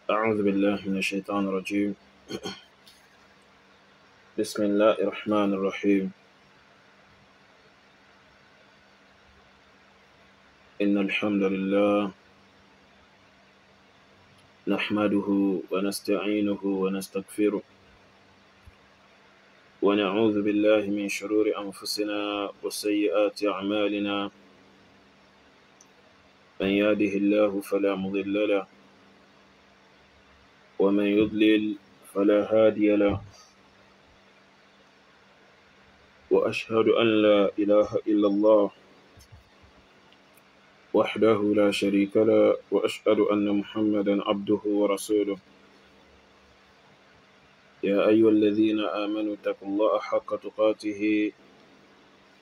أعوذ بالله من الشيطان الرجيم. بسم الله الرحمن الرحيم. إن الحمد لله نحمده ونستعينه ونستغفره ونعوذ بالله من شرور أنفسنا وسيئات أعمالنا. من يهده الله فلا مضل له ومن يضلل فلا هادي له، وأشهد أن لا إله إلا الله وحده لا شريك له، وأشهد أن محمدا عبده ورسوله. يا أيها الذين آمنوا اتقوا الله حق تقاته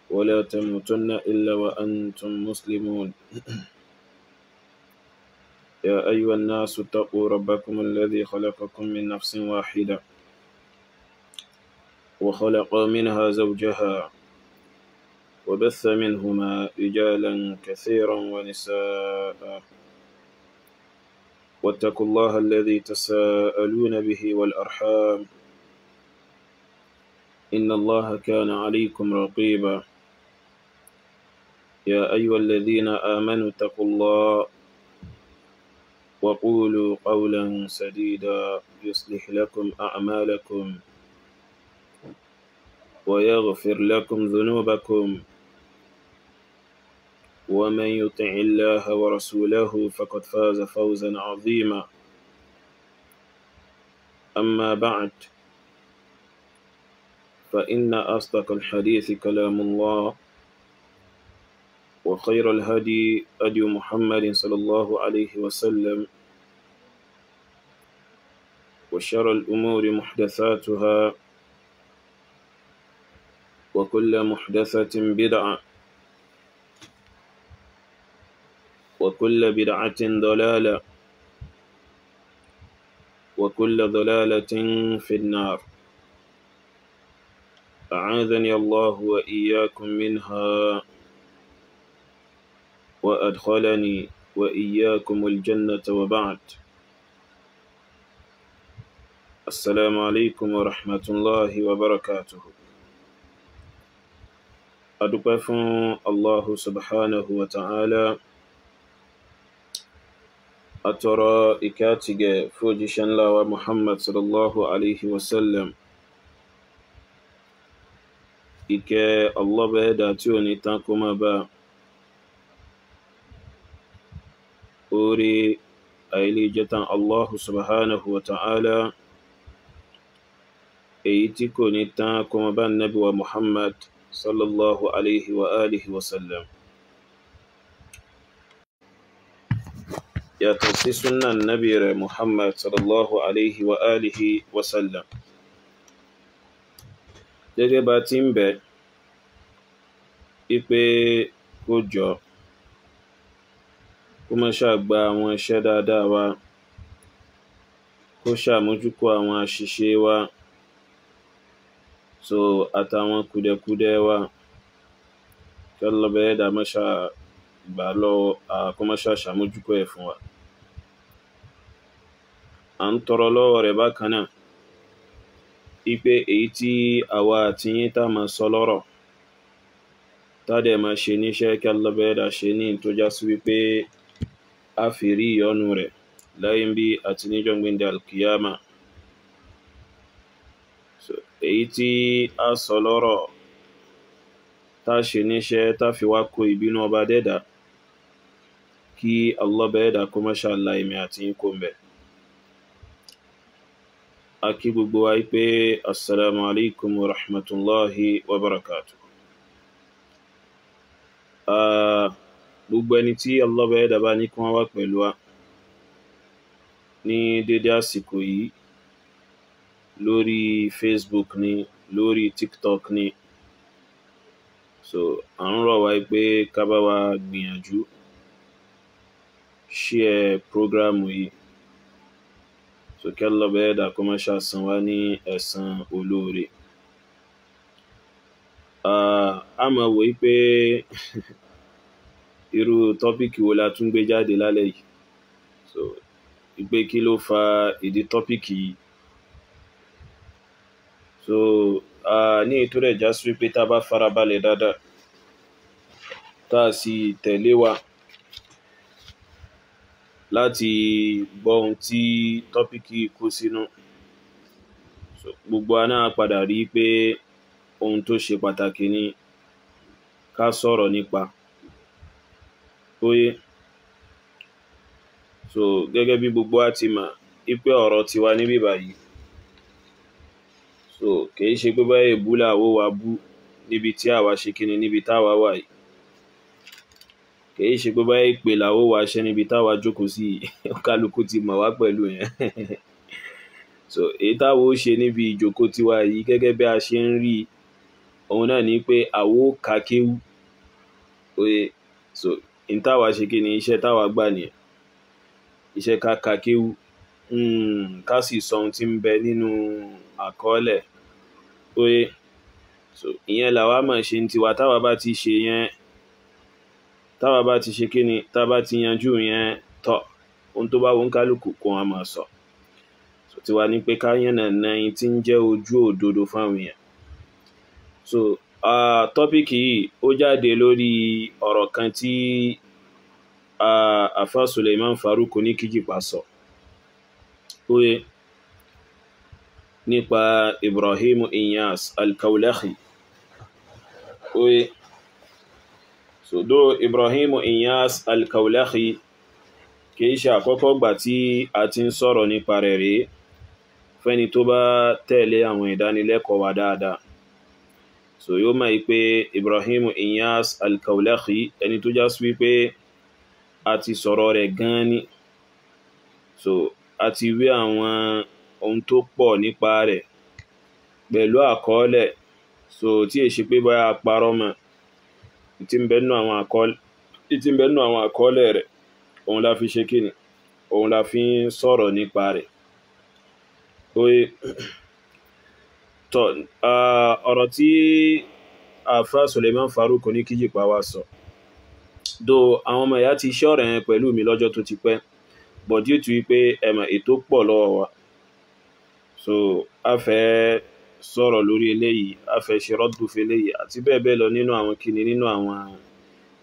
ولا تموتن إلا وأنتم مسلمون. يا أيها الناس اتقوا ربكم الذي خلقكم من نفس واحدة وخلق منها زوجها وبث منهما رجالا كثيرا ونساء، واتقوا الله الذي تساءلون به والأرحام إن الله كان عليكم رقيبا. يا أيها الذين آمنوا اتقوا الله وقولوا قولا سديدا يصلح لكم أعمالكم ويغفر لكم ذنوبكم، ومن يطع الله ورسوله فقد فاز فوزا عظيما. أما بعد، فإن أصدق الحديث كلام الله، وخير الهدي هدي محمد صلى الله عليه وسلم، وشر الأمور محدثاتها، وكل محدثة بدعة، وكل بدعة ضلالة، وكل ضلالة في النار. أعاذني الله وإياكم منها، وأدخلني وإياكم الجنة. وبعد، السلام عليكم ورحمة الله وبركاته. Adúpẹ́ fún Allahu subhanahu wa ta'ala, atọrọ ìkẹ́ àtìgẹ̀ fún òjíṣẹ́ ńlá wa Muhammad sallallahu alaihi wasallam. Ìkẹ́ Allah bá ẹ̀dá tí ò ní tán kó má bá, orí àìlèjẹtàn Allahu subhanahu wa ta'ala èyí tí kò ní tán kó má bá Nabi wa Muhammad sallallahu alaihi wa alihi wasallam. Yàtọ̀ sí súnnà Nabi rẹ̀ Muhammad sallallahu alaihi wa alihi wasallam. Gẹ́gẹ́ bá ti ń bẹ̀ ipé kó jọ kó má ṣàgbà àwọn iṣẹ́ dáadáa wa, kó ṣàmójúkó àwọn àṣìṣe wa, so àtàwọn kùdẹ̀kùdẹ̀ wa, kí Allah bá ẹ̀dá má ṣàgbà lọ́wọ́, kó má ṣàmójúkó ẹ̀ fún wa. À ń tọrọ lọ́wọ́ rẹ̀ bákan náà ipé èyí tí àwa àti yín tá máa sọ lọ́rọ̀, tá dẹ̀ máa ṣe níṣẹ́, kí Allah bá ẹ̀dá ṣe ní tó já sí wípé a fi rí ìyọ́nú rẹ̀ láyé ń bí àti níjọ́ gbéǹde alkiyama. So èyí tí a sọ lọ́rọ̀, tá ṣe níṣẹ́, tá fi wá kó ìbínú ọba dẹ́dà, kí Allah bá ẹ̀dá kó má ṣàlà èmi àti yín kó ń bẹ̀. A kí gbogbo wa pé assalamu alaikum wa rahmatullahi wa barakatuh. Gbogbo ẹni tí Allah bá ẹ̀dá bá ní kí wọ́n wá pẹ̀lú wa ní dédé àsìkò yìí lórí Facebook ni, lórí TikTok ni, so à ń rọ̀ wá pé ká bá wa gbìyànjú share program yìí, so kí Allah bá ẹ̀dá kó má ṣàsan wá ní ẹ̀san olóore. A máa wò pé Irú tọ́pìkì wo la tún gbé jáde lálẹ́ yìí? So ìpé kí ló fa ìdí tọ́pìkì yìí? So ní ètò rẹ̀ já sí wípé tá bá farabalẹ̀ dáadáa, tá a sì tẹ̀lé wa láti gbọ́ ohun tí tọ́pìkì kó sínú, so gbogbo wa náà padà rí pé ohun tó ṣe pàtàkì ni ká sọ̀rọ̀ nípa. Óyé. So gẹ́gẹ́ bí gbogbo wa ti mọ̀ wípé ọ̀rọ̀ tiwa níbí báyìí, so kìí ṣe pé báyìí èbú làwó wa bú níbi tí àwa ṣe kíni níbi táwa wà yìí, kìí ṣe pé báyìí ìpè làwó wa ṣe níbi táwa jókòó sí yìí. Kálukú ti mọ̀ wá pẹ̀lú yẹn. So èyí táwa ó ṣe níbi ìjókòó tiwa yìí gẹ́gẹ́ bí a ṣe ń rí, òun náà ni pé àwa ó ka kéwú. Óyé. So n táwa ṣe kíni, iṣẹ́ táwa gbà nìyẹn, iṣẹ́ ká ka kéwú, ká sì sọ ohun tí ń bẹ nínú àkọọ́lẹ̀. Óyé. So ìyẹn làwa mọ̀ ṣe ń tiwa. Táwa bá ti ṣe yẹn, táwa bá ti ṣe kíni, tá bá ti yanjú yẹn tọ̀, ohun tó bá wù kálukú kó wọn máa sọ. So tiwa ní pé ká yànnàná ẹni tí ń jẹ́ ojú òdodo fáwọn èèyàn. So tọ́pìkì yìí ó jáde lórí ọ̀rọ̀ kan tí Àfá Suleiman Farouk Oníkíjìpá sọ. Óyé. Nípa Ibrahim Inyas Al-Kaulahi. Óyé. So dó Ibrahim Inyas Al-Kaulahi kìí ṣe àkọ́kọ́ gbà tí a ti ń sọ̀rọ̀ nípa rẹ̀ rèé fẹ́ni tó bá tẹ̀lé àwọn ìdánilẹ́kọ̀ọ́ wa dáadáa. So yóò mọ̀ pé Ibrahim Inyas Al-Kaulahi ẹni tó já sí wípé a ti sọ̀rọ̀ rẹ̀ gan ni. So a ti wí àwọn ohun tó pọ̀ nípa rẹ̀ pẹ̀lú àkọọ́lẹ̀. So tí è ṣe pé bóyá a parọ́ mọ́, tí ń bẹ nínú àwọn àkọọ́lẹ̀ rẹ̀, òun la fi ṣe kíni, òun la fi ń sọ̀rọ̀ nípa rẹ̀. Óyé. Tọ́ ọ̀rọ̀ tí Àfá Suleiman Farouk Oníkíjìpá wá sọ, dó àwọn ọmọ ìyá ti ṣe ọ̀rọ̀ yẹn pẹ̀lú mi lọ́jọ́ tó ti pẹ́, but due to wípé ẹ̀mọ̀ ètò pọ̀ lọ́wọ́ wa, so a fẹ́ sọ̀rọ̀ lórí eléyìí, a fẹ́ ṣe rọ́dù fún eléyìí àti bẹ́ẹ̀ bẹ́ẹ̀ lọ nínú àwọn kíni, nínú àwọn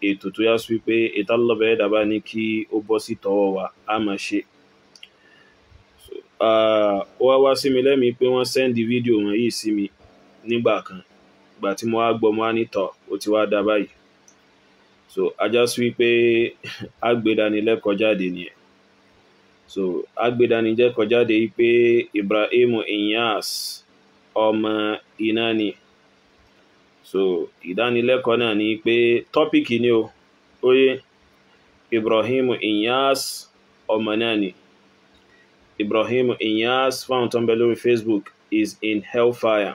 ètò tó yá sí wípé ìtàlọ́bẹ̀ ẹ̀dá bá ní kí ó bọ́ sí tọwọ́ wa, a máa ṣe. So ó wá wá sí mi lẹ́mìí pé wọ́n sẹ́ndì fídíò wọn yìí sí mi nígbà kan. Ìgbà tí mo wá gbọ́, mo wá ní tọ̀, ó ti wá dá báyìí. So a já sí wípé agbédánilẹ́kọ̀ọ́ jáde nìyẹn. So agbédánilẹ́kọ̀ọ́ jáde wípé Ibrahim Inyas ọmọ iná ni. So ìdánilẹ́kọ̀ọ́ náà ni pé tọ́pìkì ni o. Óyé. Ibrahim Inyas ọmọ náà ni. Ibrahim Inyas found tó ń bẹ lórí Facebook is in hellfire.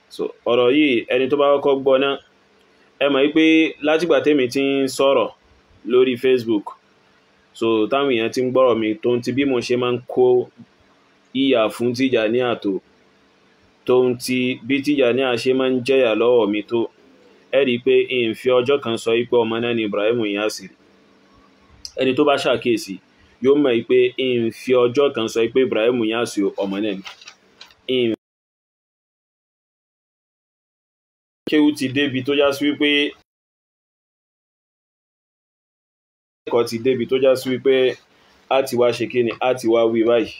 So ọ̀rọ̀ yìí ẹni tó bá kọ́kọ́ gbọ́ náà, ẹ mọ̀ wípé látìgbà tèmi ti ń sọ̀rọ̀ lórí Facebook, so táwọn èèyàn ti ń gbọ́rọ̀ mi tó ń ti bí mo ṣe máa ń kó ìyà fún Tìjàníyà tó ń ti bí Tìjàníyà ṣe máa ń jẹ́yà lọ́wọ́ mi tó, ẹ rí i pé n fi ọjọ́ kan sọ wípé ọmọ náà ni Ibrahim Inyas rí. Ẹni tó bá ṣàkíyèsí yóò mọ̀ wípé n fi ọjọ́ kan sọ wípé Ibrahim Inyas ọmọ náà ni. Kéwú ti débi tó já sí wípé ẹ̀kọ́ ti débi tó já sí wípé a ti wá ṣe kíni, a ti wá wí báyìí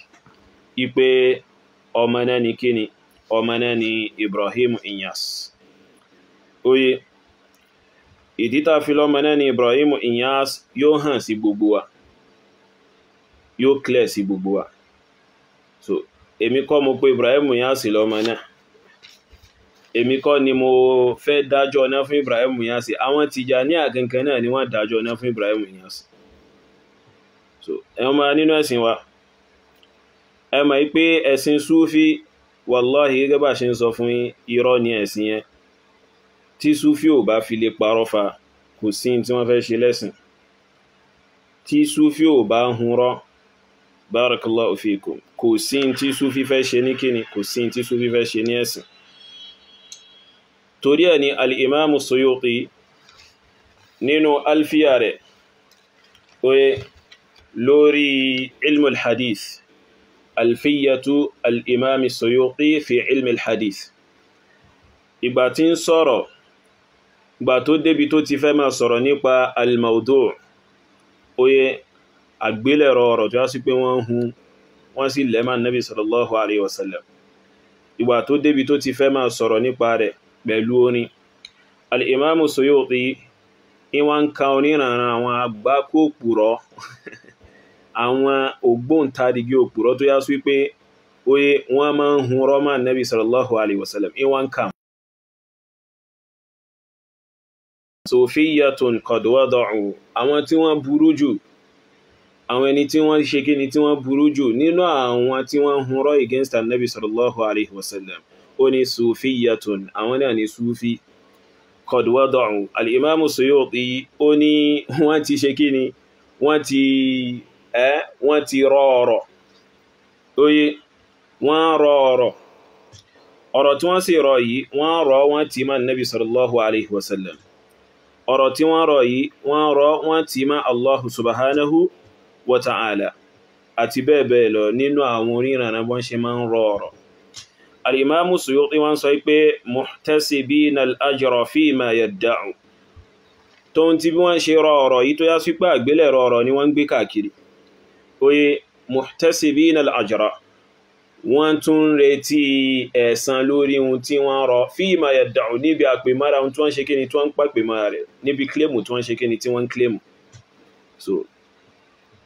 wípé ọmọ náà ni kíni, ọmọ náà ni Ibrahim Inyas. Óyé. Ìdí tá fi lọ́mọ náà ni Ibrahim Inyas yóò hàn sí gbogbo wa, yóò clear sí gbogbo wa. So èmi kọ́ mo pé Ibrahim Inyas lọ́mọ náà, èmi kọ́ ni mo fẹ́ dájọ́ náà fún Ibrahim Inyas. Àwọn Tìjàníyà kankan náà ni wọ́n dájọ́ náà fún Ibrahim Inyas. So ẹ̀wọ̀n máa nínú ẹ̀sìn wa, ẹ mọ̀ pé ẹ̀sìn Súfí, wàláhì gẹ́gẹ́ bá ṣe ń sọ fún yín, irọ́ ni ẹ̀sìn yẹn. Tí Súfí ò bá fi lè parọ́ fa, kò sí tí wọ́n fẹ́ ṣe lẹ́sìn. Tí Súfí ò bá hunrọ́, barakallahu fikum, kò sí tí Súfí fẹ́ ṣe ní kíni, kò sí tí Súfí fẹ́ ṣe ní ẹ̀sìn. Torí ẹ̀ ni al-Imam Suyuti Nínú alfiya rẹ̀, oye, lórí ilmul hadith, alfiyatu al-imam Suyuti fi ilmul hadith. Ìgbà tí ń sọ̀rọ̀, ìgbà tó débi tó ti fẹ́ máa sọ̀rọ̀ nípa al-mawdu', oye, àgbélẹ̀rọ ọ̀rọ̀ tó yá sí pé wọ́n hun, wọ́n sì lẹ́mà nabi sallallahu alaihi wasallam. Ìgbà tó débi tó ti fẹ́ máa sọ̀rọ̀ nípa rẹ̀ pẹ̀lú orin, al-imam Suyuti ìwọ̀n ka oníranran àwọn àgbákò òpùrọ́, àwọn ògbóǹtarìgì òpùrọ́ tó yá sí pé oye wọ́n máa ń hun rọ́mà nabi sallallahu alaihi wasallam, ìwọ̀n ka. Sufiyatun qad wada'u, àwọn tí wọ́n burú jù, àwọn ẹni tí wọ́n ṣe kí ni tí wọ́n burú jù nínú àwọn tí wọ́n hun rọ́ against nabi sallallahu alaihi wasallam, ó ní sufiyatun, àwọn náà ní sufi. Qad wada'u, al-imam Suyuti ó ní wọ́n ti ṣe kí ni, wọ́n ti rọ ọ̀rọ̀, oye, wọ́n rọ ọ̀rọ̀, ọ̀rọ̀ tí wọ́n sì rọ yìí, wọ́n rọ wọ́n ti máa nabi sallallahu alaihi wasallam, ọ̀rọ̀ tí wọ́n rọ yìí, wọ́n rọ wọ́n ti máa Allahu subhanahu wa ta'ala, àti bẹ́ẹ̀ bẹ́ẹ̀ lọ nínú àwọn oríranà bọ́n ṣe máa ń rọ ọ̀rọ̀. Al-imam Suyuti wọ́n sọ pé muhtasibina al-ajra fima yadda'u, tó ń ti bí wọ́n ṣe rọ ọ̀rọ̀ yìí tó yá sí pé àgbélẹ̀rọ ọ̀rọ̀ ni wọ́n ń gbé káàkiri, oye, muhtasibina al-ajra, wọ́n tún ń retí ẹ̀san lórí ohun tí wọ́n rọ, fima yadda'u, níbi àpèmára ohun tí wọ́n ṣe kíni tí wọ́n ń pàpèmára rẹ̀, níbi kílèmù tí wọ́n ṣe kíni tí wọ́n ń kílèmù. So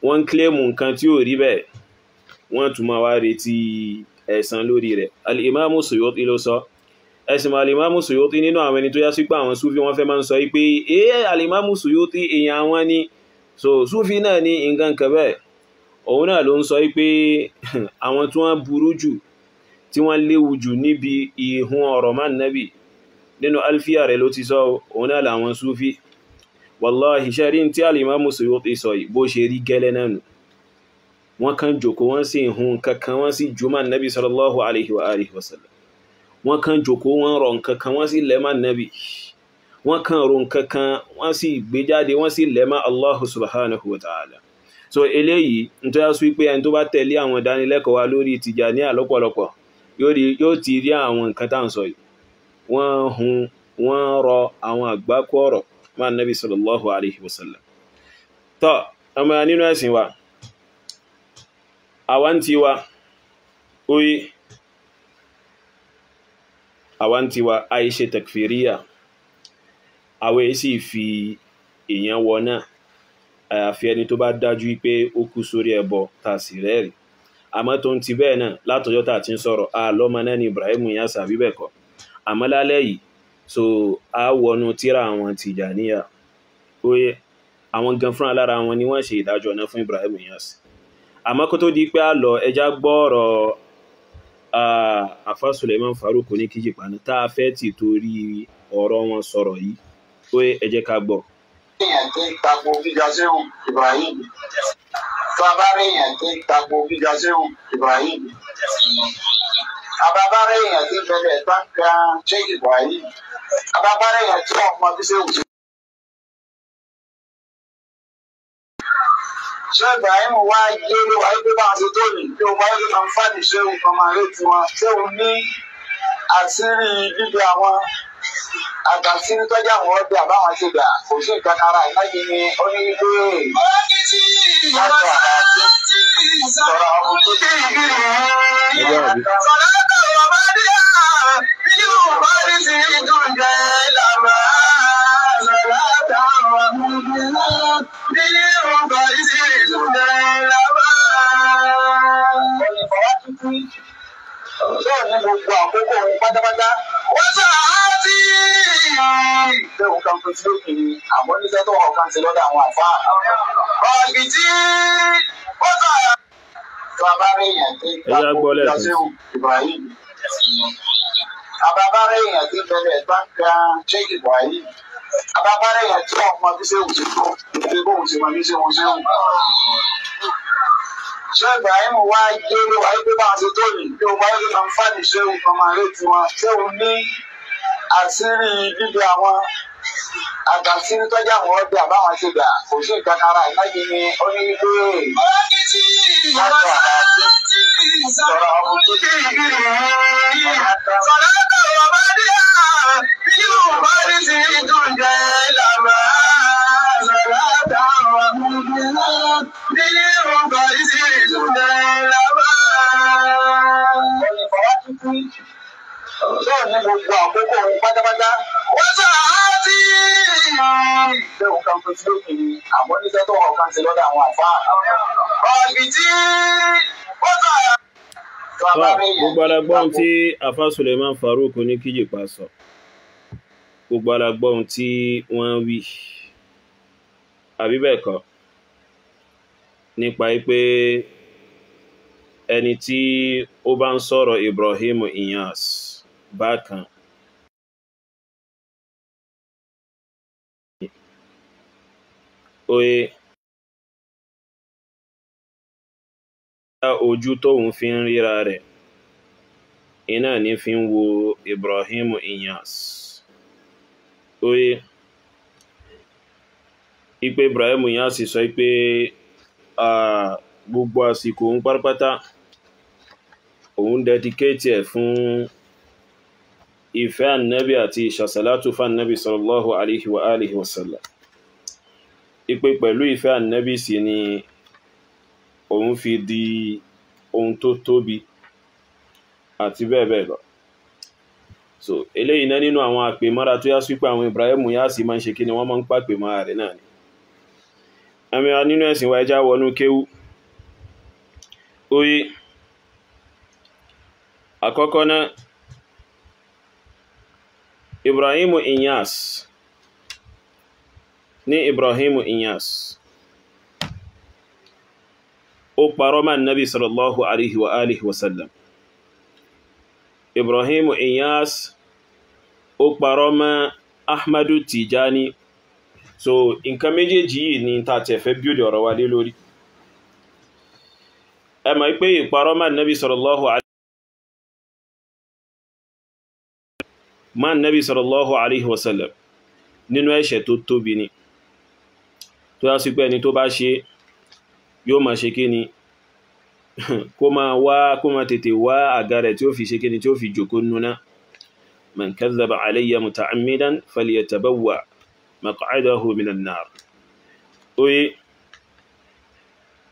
wọ́n ń kílèmù nǹkan tí ò rí bẹ́ẹ̀, wọ́n tún máa wá retí ẹ̀san lórí rẹ̀. Al-imam Suyuti ló sọ. Ẹ̀sìn al-imam Suyuti nínú àwọn ẹni tó yá sí pé àwọn Sufi wọ́n fẹ́ máa ń sọ pé al-imam Suyuti èèyàn àwọn ni, so Sufi náà ní nǹkan kan bẹ́ẹ̀. Òun náà ló ń sọ pé àwọn tí wọ́n burú jù, tí wọ́n léwu jù níbi ìhun ọ̀rọ̀ máa nábì, nínú alfiya rẹ̀ ló ti sọ, òun náà làwọn Sufi. Wallahi, ṣẹ́rí tí al-imam Suyuti sọ yìí bó ṣe rí gẹ́lẹ́ náà nù. Wọ́n kàn jókòó, wọ́n sì hun kankan, wọ́n sì jùmọ̀ nábì sallallahu alaihi wa alihi wasallam. Wọ́n kàn jókòó, wọ́n rọ̀ nkankan, wọ́n sì lẹ́mà nábì. Wọ́n kàn rò nkankan, wọ́n sì gbé jáde, wọ́n sì lẹ́mà Allahu subhanahu wa ta'ala. So eléyìí n tó yá sí pé ẹni tó bá tẹ̀lé àwọn ìdánilẹ́kọ̀ọ́ wa lórí Tìjàníyà lọ́pọ̀lọpọ̀ yóò ti rí àwọn nǹkan tá à ń sọ yìí. Wọ́n hun, wọ́n rọ àwọn àgbákò ọ̀rọ̀ máa nábì sallallahu alaihi wasallam. Tọ́ ọmọ nínú ẹ̀sìn wa, àwa ń tiwa, oye, àwa ń tiwa, àìṣe takfiriya, àwa èyí sì fi èèyàn wọ náà, àyàfi ẹni tó bá dájú pé ó kú sórí ẹbọ tá a sì rẹ́rìí. Àmọ́ tó ń ti bẹ́ẹ̀ náà, látọjọ́ tá a ti ń sọ̀rọ̀, àlọ́mọ náà ni Ibrahim Inyas àbí bẹ́ẹ̀ kọ́. Àmọ́ lálẹ́ yìí, so a wọnú tíra àwọn Tìjàníyà, oye, àwọn gan fúnra lára wọn ni wọ́n ṣe ìdájọ́ náà fún Ibrahim Inyas. Àmọ́ kó tó di pé a lọ, ẹja gbọ́ ọ̀rọ̀ Àfá Suleiman Farouk ní Kíjìpá ní tá a fẹ́ tì torí ọ̀rọ̀ wọn sọ̀rọ̀ yìí, oye, ẹ jẹ́ ká gbọ́. Èèyàn tí ń tako gíga Ṣéhù Ibrahim, bàbá èèyàn tí ń tako gíga Ṣéhù Ibrahim, àbàbá èèyàn tí ń bẹ̀rẹ̀ tánká Ṣéhù Ibrahim, àbàbá èèyàn tí wọ́n mọ bí Ṣéhù ṣe. Ṣé Ibrahim wá jẹ́rìí wáyé pé báwọn ṣe tó ní kí o wáyé pé máa ń fà ní Ṣéhù kan máa rétí wọn. Ṣéhù ní àṣírí bíbí àwọn àgbàsírí tọ́jú àwọn ọdẹ àbáwọn ṣe gbà kò sí nǹkan ara ìnáyí ni ó ní wípé ní gbogbo àkókò òun pátápátá. Wọ́n sàáàtì. Ṣé òun kan fi lókè ni àwọn oníṣẹ́ tó wọ̀ kan sí lọ́dọ̀ àwọn àfáà? Ọ̀gìtì ó sàá. Bàbá rẹ̀ èèyàn tí Ẹja gbọ́ lẹ́ẹ̀kan sí. Ṣéhù Ibrahim. Àbàbá rẹ̀ èèyàn tí bẹ̀rẹ̀ tánká Ṣéhù Ibrahim. Àbàbá rẹ̀ èèyàn tí wọ́n mọ bí Ṣéhù ṣe tó, ìdílé bóun ṣe mọ bí Ṣéhù Ṣéhù. Ṣé Ibrahim wá jẹ́rìí wáyé pé báwọn ṣe tó ní kí o wáyé pé máa ń fà ní Ṣéhù kan máa rétí wọn. Ṣéhù ní àṣírí bíbí àwọn Àtàsírí tọ́jà àwọn ọdẹ àbáwọn ti gbà kò sí nǹkan kan ara ìnáyí ni ó ní wípé. Bẹ́ẹ̀ ni gbogbo àkókò òun pátápátá. Wọ́n sọ àti. Ṣé òun kan fi lókè ni àwọn oníṣẹ́ tó wọ̀ kan ti lọ́dọ̀ àwọn àfáà? Ọ̀gbìn tí ó sọ àyà. Gbogbo alágbọ́n tí Afa Suleiman Farouk ní Kíjìpá sọ, gbogbo alágbọ́n tí wọ́n wí, àbí bẹ́ẹ̀ kọ́, nípa pé ẹni tí ó bá ń sọ̀rọ̀ Ibrahim Inyas bákan oye ojú tóun fi ń ríra rẹ̀ iná ní fi ń wo Ibrahim Inyas. Oye ipe Ibrahim Inyas sọ pé gbogbo àsìkò òun pátápátá òun dẹdikéètì ẹ̀ fún ìfẹ́ ànábì àti ìṣàsàlátù fún ànábì sallallahu alaihi wa alihi wa sallam. Ipe pẹ̀lú ìfẹ́ ànábì sì ni òun fi di ohun tó tóbi àti bẹ́ẹ̀ bẹ́ẹ̀ lọ. So eléyìí náà nínú àwọn àpèmọ́ra tó yá sí pé àwọn Ibrahim Inyas máa ń ṣe kí ni wọ́n máa ń pàpèmọ́ra rẹ̀ náà ni. Àmì wa nínú ẹ̀sìn wa ẹja wọnú kéwú. Oye àkọ́kọ́ náà, Ibrahim Inyas ní Ibrahim Inyas ó parọ́ mọ́ Nabi sallallahu alaihi wa alihi wa sallam. Ibrahim Inyas ó parọ́ mọ́ Ahmadu Tijani. So nǹkan méjèèjì yìí ni ta tẹ̀fẹ́ bíòdì ọ̀rọ̀ wa lé lórí. Ẹ mọ̀ pé ìparọ́ mọ́ Nabi sallallahu alaihi wa sallam nínú ẹ̀ṣẹ̀ tó tóbi ni, tó yá sí pé ẹni tó bá ṣe yóò máa ṣe kí ni, kó máa wá, kó máa tètè wá àga rẹ̀ tí ó fi ṣe kí ni, tí ó fi jòkó núná. Man kadhaba alayya muta'ammidan falyatabawwa maq'adahu minan nar. Oye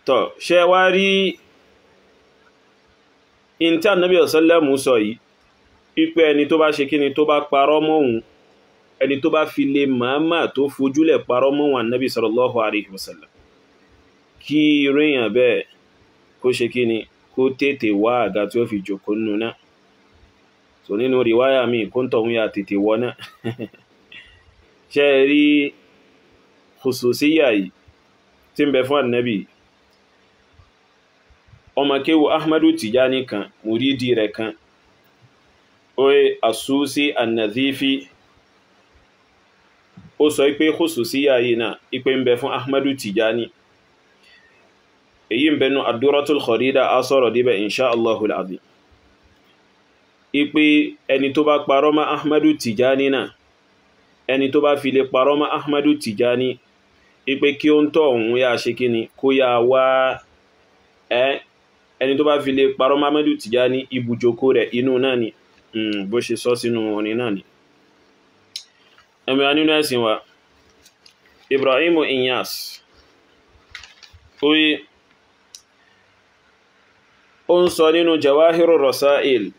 tọ́ ṣe wá rí in tí Ànábì sallallahu sọ yìí, pípẹ́ ẹni tó bá ṣe kí ni, tó bá parọ́ mọ́ òun, ẹni tó bá fi lè máàmá tó fojúlẹ̀ parọ́ mọ́ òun Ànábì sallallahu alaihi wasallam, kí irú èèyàn bẹ́ẹ̀ kó ṣe kí ni, kó tètè wá àga tí ó fi jòkó nínú náà. So nínú rìwáyà mi, kó ń tọ̀hún ya tètè wọ náà. Ṣe rí khususiyya yìí tí ń bẹ fún Ànábì? Ọmọ kéwú Ahmadu Tijani kan, mùrídì rẹ̀ kan, oye Asusi An-Nadhifi, ó sọ pé khususiyya yìí náà ipe ń bẹ fún Ahmadu Tijani. Èyí ń bẹnu Ad-Durratul Kharida, á sọ̀rọ̀ débẹ̀ insha Allahul azim. Ipe ẹni tó bá parọ́ mọ́ Ahmadu Tijani náà, ẹni tó bá fi lè parọ́ mọ́ Ahmadu Tijani, ipe kí ó ń tọ́ òun yá ṣe kí ni, kó yá wá ẹni tó bá fi lè parọ́ mọ́ Ahmadu Tijani, ibùjókòó rẹ̀ inú náà ni, bó ṣe sọ sínú orin náà ni. Ẹ̀mí wa nínú ẹ̀sìn wa, Ibrahim Inyas oye ó ń sọ nínú Jawahiru Rasail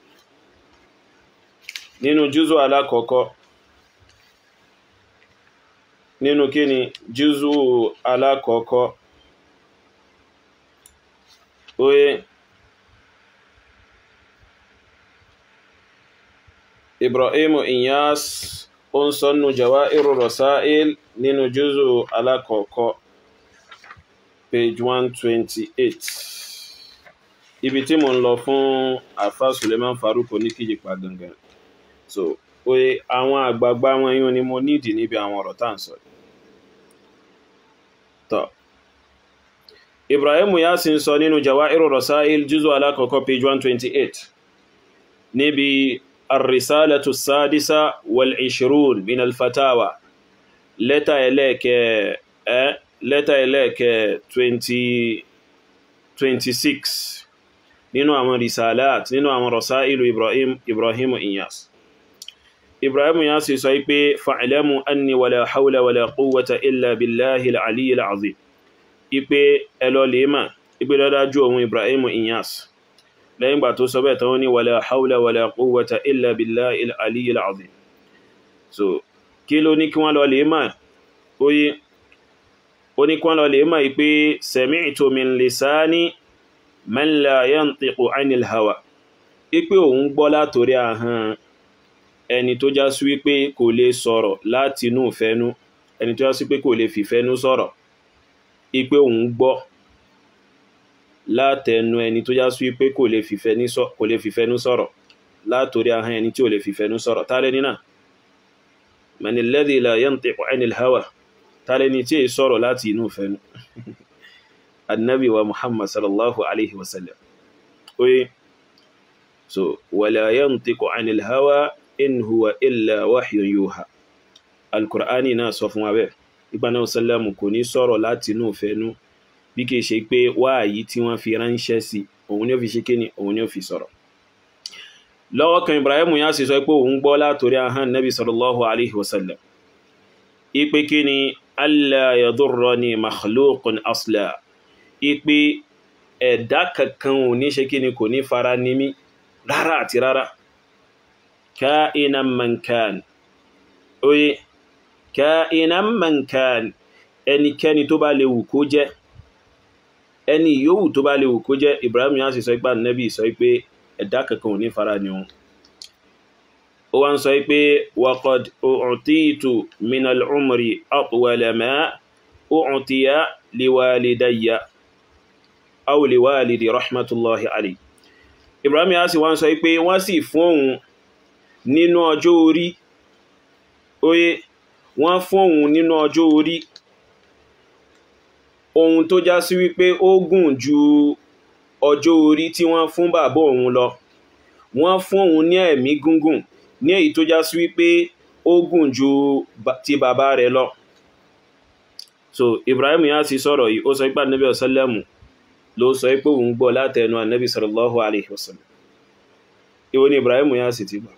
nínú júzù alákọ̀ọ́kọ́, nínú kíni júzù alákọ̀ọ́kọ́, oye Ibrahim Inyas ó ń sọ nínú Jawahiru Rasail nínú júzù alákọ̀ọ́kọ́ page 128. Ibi tí mo ń lọ fún Afa Suleiman Farouk ní Kíjìpá gangan. So oye àwọn àgbààgbà wọn yíò ni mo nídìí níbi àwọn ọ̀rọ̀ tá à ń sọ. Tọ́ Ibrahim Inyas ń sọ nínú Jawahiru Rasail júzù alákọ̀ọ́kọ́ page 128 níbi Ar-Risalatu Sadisa wal-Ishrun min al-Fatawa. Lẹ́tà ẹlẹ́ẹ̀kẹ́ 26 nínú àwọn risalat, nínú àwọn rasailu Ibrahim Inyas. Ibrahim Inyas sọ pé fa'lamu anni wala hawla wala quwwata illa billahi al-aliyyil azim. Ipe ẹlọ lèémà, ipe dájú ohun Ibrahim Inyas. Lẹ́yìn gbà tó sọ bẹ́ẹ̀ tán ní wala hawla wala quwwata illa billahi al-aliyyil azim. So kí ló ní kí wọ́n lọ lèémà? Oye, ó ní kí wọ́n lọ lèémà pé sami'tu min lisani man la yantiqu 'anil hawa. Ipe òun gbọ́ látorí ahọ́n ẹni tó já sí wípé kò lè sọ̀rọ̀ láti inú ìfẹ́nú, ẹni tó já sí pé kò lè fìfẹ́nú sọ̀rọ̀. Ipe òun gbọ́ látẹnu ẹni tó já sí wípé kò lè fìfẹ́nú sọ̀rọ̀, látorí ahọ́n ẹni tí ò lè fìfẹ́nú sọ̀rọ̀. Tálẹ́ nínà man alladhi la yantiqu 'anil hawa, tálẹ́ ni tí è sọ̀rọ̀ láti inú ìfẹ́nú? Annabi wa Muhammad sallallahu alaihi wasallam. Oye, so wala yantiqu 'anil hawa in huwa illa wahyun yuha. Al-Qur'ani náà sọ fún wa bẹ́ẹ̀. Ìgbà náà sallama kò ní sọ̀rọ̀ láti inú ìfẹ́nú, bí kìí ṣe pé wáyí tí wọ́n fi ránṣẹ́ sí òun ni ó fi ṣe kíni, òun ni ó fi sọ̀rọ̀. Lọ́wọ́ kan Ibrahim Inyas sọ pé òun gbọ́ látorí ahọ́n Nabi sallallahu alaihi wasallam ipe kíni alla yadurrani makhluqun asla, ipe ẹ̀dá kankan ò ní ṣe kíni, kò ní fara ní mí rárá àti rárá. Ka'inan man kan, oye, ka'inan man kan, ẹnikẹ́ni tó bá lè wù kó jẹ́, ẹni yòówù tó bá lè wù kó jẹ́. Ibrahim Inyas sọ pé Ànábì sọ pé ẹ̀dá kankan ò ní fara ní òun. Ó wá ń sọ pé waqad u'titu minal umri atwala ma u'tiya liwalidayya aw liwalidi rahmatullahi alayhi. Ibrahim Inyas wá ń sọ pé wọ́n sì fún òun nínú ọjọ́ orí, oye, wọ́n fún òun nínú ọjọ́ orí ohun tó já sí wípé ó gùn ju ọjọ́ orí tí wọ́n fún bàbá òun lọ. Wọ́n fún òun ní ẹ̀mí gúngùn ní èyí tó já sí wípé ó gùn ju ti bàbá rẹ̀ lọ. So Ibrahim Inyas sọ̀rọ̀ yìí, ó sọ pé Ànábì sallẹ́mù ló sọ pé òun gbọ́ látẹnu Ànábì sallallahu alaihi wasallam. Ìwọ ni Ibrahim Inyas ti gbọ́.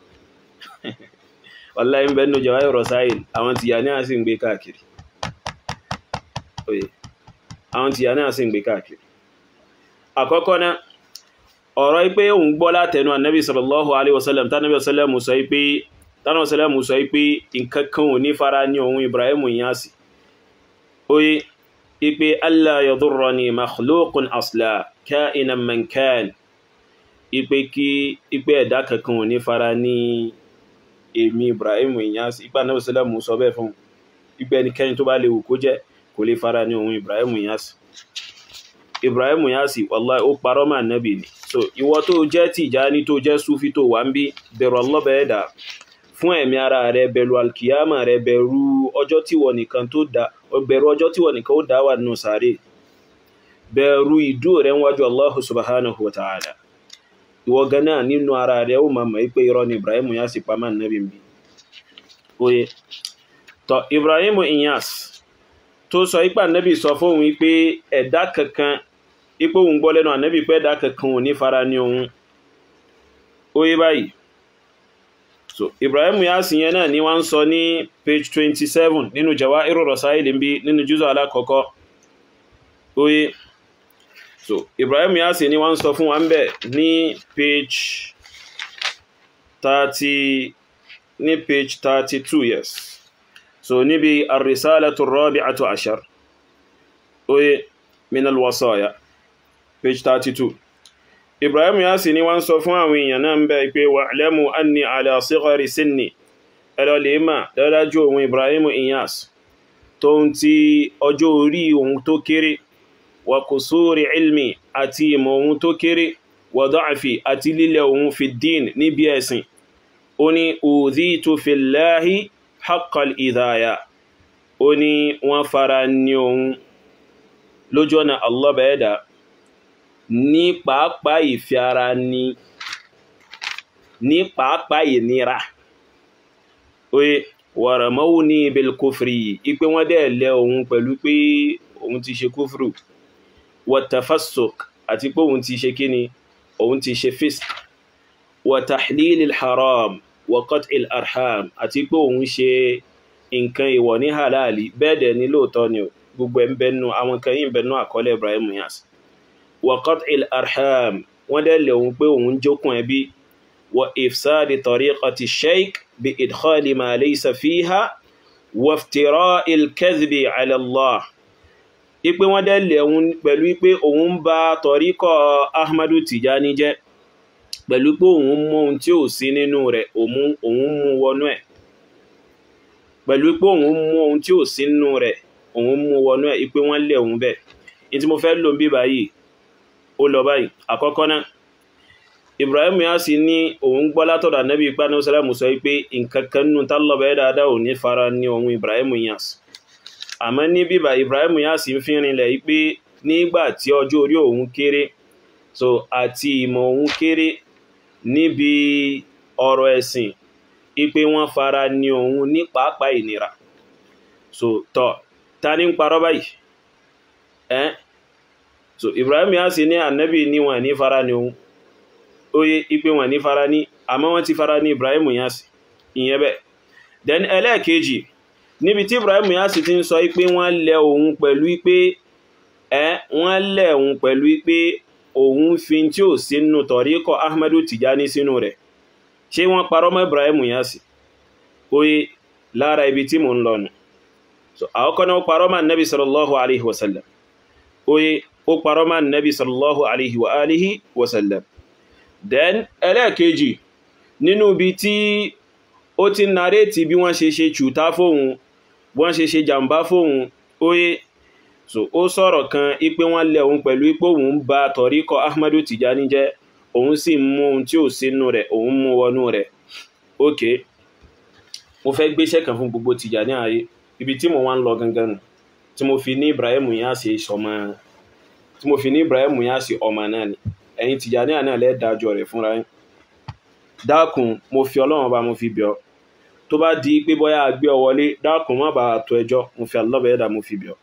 Wallahi ń bẹ́nu Jawahir Rasail, àwọn Tìjàní sì ń gbé káàkiri. Oye, àwọn Tìjàní sì ń gbé káàkiri. Àkọ́kọ́ náà, ọ̀rọ̀ pé òun gbọ́ látẹnu Ànábì sallallahu alaihi wasallam, tánàbí sallẹ́mù sọ pé nǹkan kan ò ní fara ní òun Ibrahim Inyas. Oye, ipe alla yadurrani makhluqun asla ka'inan man kan, ipe kí ipe ẹ̀dá kankan ò ní fara ní èmi Ibrahim Inyas. Ipa Ànábì sallẹ́mù sọ bẹ́ẹ̀ fún ipe ẹnikẹ́ni tó bá lè wù kó jẹ́ kò lè fara ní òun Ibrahim Inyas. Ibrahim Inyas wallahi ó parọ́ mọ́ Ànábì ni. So ìwọ tó jẹ́ Tìjàní tó jẹ́ Súfí tó wà ń bí, bẹ̀rù Allah bẹ̀ẹ́dà fún ẹ̀mí ara rẹ, bẹ̀rù alkiyama rẹ, bẹ̀rù ọjọ́ tí wọ nìkan tó dá, bẹ̀rù ọjọ́ tí wọ nìkan ó dá wà nínú sàárè, bẹ̀rù ìdúró rẹ níwájú Allahu subhanahu wa ta'ala. Ìwọ gan náà nínú ara rẹ ó máa mọ̀ pé irọ́ ni Ibrahim Inyas pa mọ́ Ànábì ń bí. Oye, tọ́ Ibrahim Inyas tó sọ ipá Ànábì sọ fóun wípé ẹ̀dá kankan, ipò òun gbọ́ lẹ́nu Ànábì pé ẹ̀dá kankan ò ní fara ní òun. Oye báyìí. So Ibrahim Inyas yẹn náà ni wọ́n ń sọ ní page 27 nínú Jawahir Rasail ń bí nínú júzọ alákọ̀ọ́kọ́. Oye, so Ibrahim Inyas ni wọ́n ń sọ fún wa ń bẹ̀ ní page 30, ní page 32, yes. So níbi ar-risalatu ar-rabi'atu ashar, oye, min al-wasaya, page 32. Ibrahim Inyas ni wọ́n sọ fún àwọn èèyàn náà ń bẹ̀ pé wa'lamu anni ala sighari sinni, ẹ̀rọ lè mà dájú òun Ibrahim Inyas tó ń ti ọjọ́ orí òun tó kéré, wa kusuri ilmi àti ìmọ̀ òun tó kéré, wa da'fi àti lílẹ̀ òun fi dín níbi ẹ̀sìn. Ó ní udhitu fillahi haqqal idhaya, ó ní wọ́n fara ní òun lójú ọ̀nà Allah bẹ̀ẹ́dà ní pàápàá ìfẹ́ ara ní pàápàá ìnira. Oye, Wa ramawni bil kufri, ipe wọ́n dẹ̀ lẹ òun pẹ̀lú pé òun ti ṣe kúfrù, wa tafassuk, àti pé òun ti ṣe kíni, òun ti ṣe fisk, wa tahlilil haram wa qat'il arham, àti pé òun ṣe nǹkan ìwọ̀ ní halali. Bẹ́ẹ̀ dẹ̀ ni lóòótọ́ ni gbogbo ẹ̀ ń bẹnu àwọn kan yìí ń bẹnu àkọọ́lẹ̀ Ibrahim Niass. Wa qat'il arham, wọ́n dẹ̀ lẹ̀ òun pé òun jókun ẹbí. Wa ifsadi tariqati sheikh bi idkhali ma laysa fiha wa iftira'il kadhibi ala Allah, ipe wọ́n dẹ̀ lẹ̀ òun pẹ̀lú pé òun ń ba tọ̀ríkọ̀ Ahmadu Tijani jẹ́ pẹ̀lú pé òun mú ohun tí ò sí nínú rẹ̀, òun mú wọnú ẹ̀, pẹ̀lú pé òun mú ohun tí ò sí nínú rẹ̀, òun mú wọnú ẹ̀, ipe wọ́n lẹ̀ òun bẹ́ẹ̀. Ní tí mo fẹ́ lò ń bí báyìí, ó lọ báyìí. Àkọ́kọ́ náà, Ibrahim Niass ní òun gbọ́ látọ̀dọ̀ Ànábì ipá ní sàlámù sọ pé nǹkan kan nínú tálọ́bẹ̀ dáadáa ò ní fara ní ohun Ibrahim Niass. Àmọ́ ní bíbá Ibrahim Niass ń fi rinlẹ̀ pé nígbà tí ọjọ́ orí òun kéré, so àti ìmọ̀ òun kéré níbi ọ̀rọ̀ ẹ̀sìn, ipe wọ́n fara ní òun ní pàápàá ìnira. So tọ́ ta ní ń parọ́ báyìí? So Ibrahim Niass ní Ànábì ní wọn ní fara ní òun, oye ipe wọn ní fara ní, àmọ́ wọ́n ti fara ní Ibrahim Niass, ìyẹn bẹ́ẹ̀. Then ẹlẹ́ẹ̀kejì, níbi tí Ibrahim Niass ti ń sọ pé wọ́n lẹ̀ òun pẹ̀lú pé wọ́n lẹ̀ òun pẹ̀lú pé òun fi tí ò sínú tọ̀ríkọ̀ Ahmadu Tijani sínú rẹ̀, ṣé wọ́n parọ́ mọ́ Ibrahim Niass? Oye, lára ibi tí mò ń lọ nù. So àkọ́kọ́ náà ó parọ́ mọ́ Nabi sallallahu alaihi wasallam. Oye, ó parọ́ mọ́ Nabi sallallahu alaihi wa alihi wasallam. Then ẹlẹ́ẹ̀kejì, nínú ibi tí ó ti nàrétì bí wọ́n ṣe ṣe ṣùtá fóun, wọ́n ṣe ṣe jàmbá fóun, oye, so ó sọ̀rọ̀ kan ipé wọ́n lẹ̀ òun pẹ̀lú ipé òun ń ba tọ̀ríkọ̀ Ahmadu Tijani jẹ́, òun sì mú ohun tí ò sínú rẹ̀, òun mú wọnú rẹ̀. Ok, mo fẹ́ gbéṣẹ́ kan fún gbogbo Tijani ayé, ibi tí mo wá ń lọ gangan nù, tí mo fi ní Ibrahim Niass ọmọ, tí mo fi ní Ibrahim Niass ọmọ náà ni. Ẹ̀yin Tijani náà lẹ́ dájọ́ rẹ̀ fúnra yín. Dákun, mo fi Ọlọ́run ọba mo fi bẹ̀ ọ́, tó bá di pé bóyá a gbé ọ wọlé, dákun má bàa tó ẹjọ́, mo fi Allah ẹ̀dá mo fi bẹ̀ ọ́.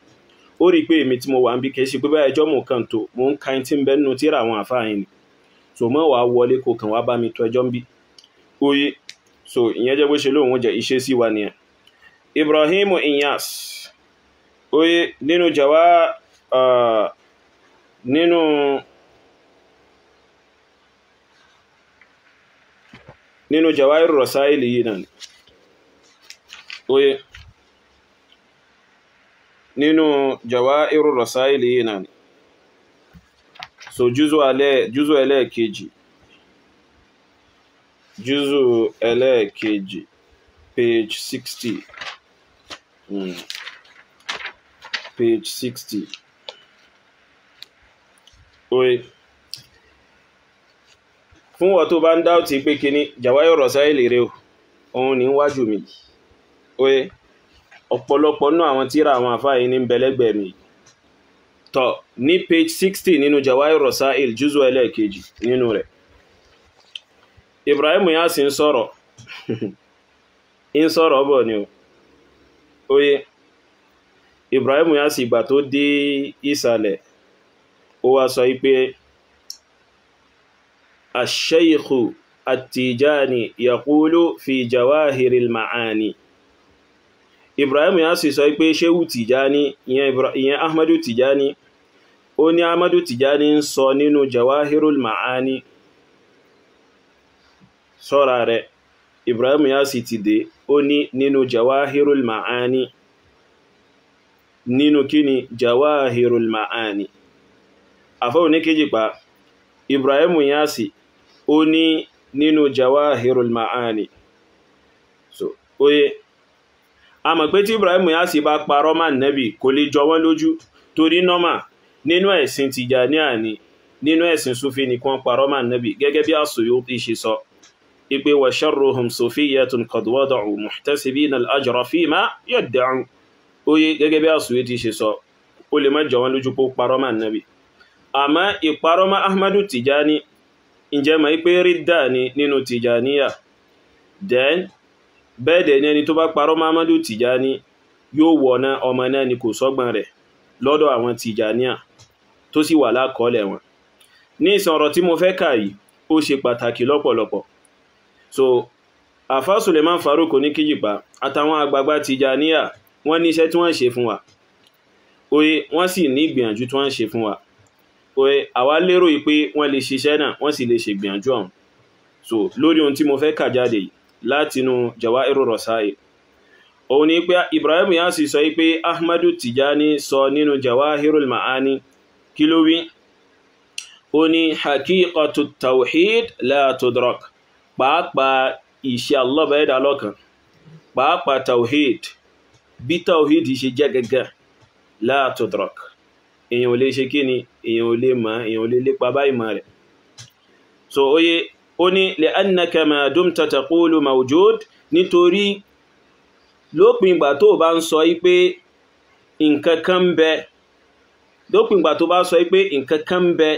Ó rí i pé èmi tí mo wà ń bí kì í ṣe pé bóyá ẹjọ́ mò ń kàn tó, mò ń ka ẹni tí ń bẹ nínú tírà àwọn àfáà yìí ni. So mọ́ wàá wọlé kó kàn wá bá mi tó ẹjọ́ ń bí. Oye, so ìyẹn jẹ́ bó ṣe lóun jẹ́ ìṣesí wa nìyẹn. Ibrahim Niass, oye, nínú jàwá nínú Jawahir Rasail yìí náà ni. Oye, nínú Jawahir Rasail yìí náà ni. So júzù ẹlẹ́ẹ̀kejì, júzù ẹlẹ́ẹ̀kejì, page 60, page 60. Oye, fún wọ́n tó bá ń dáùtì pé kíní Jawahir Rasail rẹ̀ òun ní wájú mi. Oye, ọ̀pọ̀lọpọ̀ nínú àwọn tírà àwọn àfáà yìí ní ń bẹ lẹ́gbẹ̀ẹ́ mi. Tọ́ ní page 60 nínú Jawahir Rasail júzù ẹlẹ́ẹ̀kejì nínú rẹ̀, Ibrahim Niass ń sọ̀rọ̀ ń sọ̀rọ̀ bọ̀ ni o. Oye, Ibrahim Niass ìgbà tó dé ìsàlẹ̀, ó wá sọ pé Ash-Shaykhu At-Tijani yaqulu fi Jawahiril Ma'ani. Ibrahim Niass sọ pé Shehu Tijani, ìyẹn Ahmadu Tijani, ó ní Ahmadu Tijani ń sọ nínú Jawahirul Ma'ani. Sọ́ra rẹ̀, Ibrahim Niass ti dé, ó ní nínú Jawahirul Ma'ani, nínú kíni Jawahirul Ma'ani. Àfọ́ oníkejì pa Ibrahim Niass, ó ní nínú Jawahirul Ma'ani. So oye, a mọ̀ pé tí Ibrahim Niass bá parọ́ mọ́ Nábì kò lè jọ wọ́n lójú, torí nọ́mà nínú ẹ̀sìn Tìjàníà ni, nínú ẹ̀sìn Sufi ni kí wọ́n parọ́ mọ́ Nábì, gẹ́gẹ́ bí As-Suyuti ṣe sọ ipe wa sharruhum sufiyyatun qad wada'u muhtasibina al-ajra fima yadda'u. Oye, gẹ́gẹ́ bí As-Suyuti ṣe sọ, ó lè má jọ wọ́n lójú pé ó parọ́ mọ́ Nábì. Àmọ́ ìparọ́ mọ́ Ahmadu Tijani, ǹjẹ́ mọ̀ pé rídà ni nínú Tìjàníyà? Then Bẹ́ẹ̀ dẹ̀ ni ẹni tó bá parọ́ mọ́ Ahmadu Tijani yóò wọ̀ná, ọmọ náà ni, kò sọ́gbọ́n rẹ̀ lọ́dọ̀ àwọn Tijaniya tó sì wà lákọọ́lẹ̀ wọn. Ní ìsàn ọ̀rọ̀ tí mo fẹ́ kà yìí ó ṣe pàtàkì lọ́pọ̀lọpọ̀. So Àfá Suleiman Farouk Oníkíjìpá àtàwọn àgbààgbà Tijaniya wọ́n ní iṣẹ́ tí wọ́n ṣe fún wa, oye, wọ́n sì ní ìgbìyànjú tí wọ́n ṣe fún wa. Oye, àwa lérò pé wọ́n lè ṣiṣẹ́ náà, wọ́n sì lè ṣègbìyànjú ọ̀hún. So lórí ohun tí mo fẹ́ kà jáde yìí látinú Jawahirur Rasail, òun ni pé Ibrahim Inyas sọ pé Ahmadu Tijani sọ nínú Jawahirul Ma'ani, kí ló wí? Ó ní haqiqatu tawhid la tudrak, pàápàá ìṣe Allah bá ẹ̀dá lọ́kan, pàápàá tawhid, bí tawhid ṣe jẹ́ gẹ́gẹ́, la tudrak, èèyàn ò lè ṣe kí ni, èèyàn ò lè mọ̀, èèyàn ò lè lépa báyìí mọ̀ rẹ̀. So oye, ó ní li'annaka ma dumta taqulu mawjud, nítorí lópin ìgbà tó bá ń sọ pé nǹkan kan ń bẹ, lópin ìgbà tó bá sọ pé nǹkan kan ń bẹ,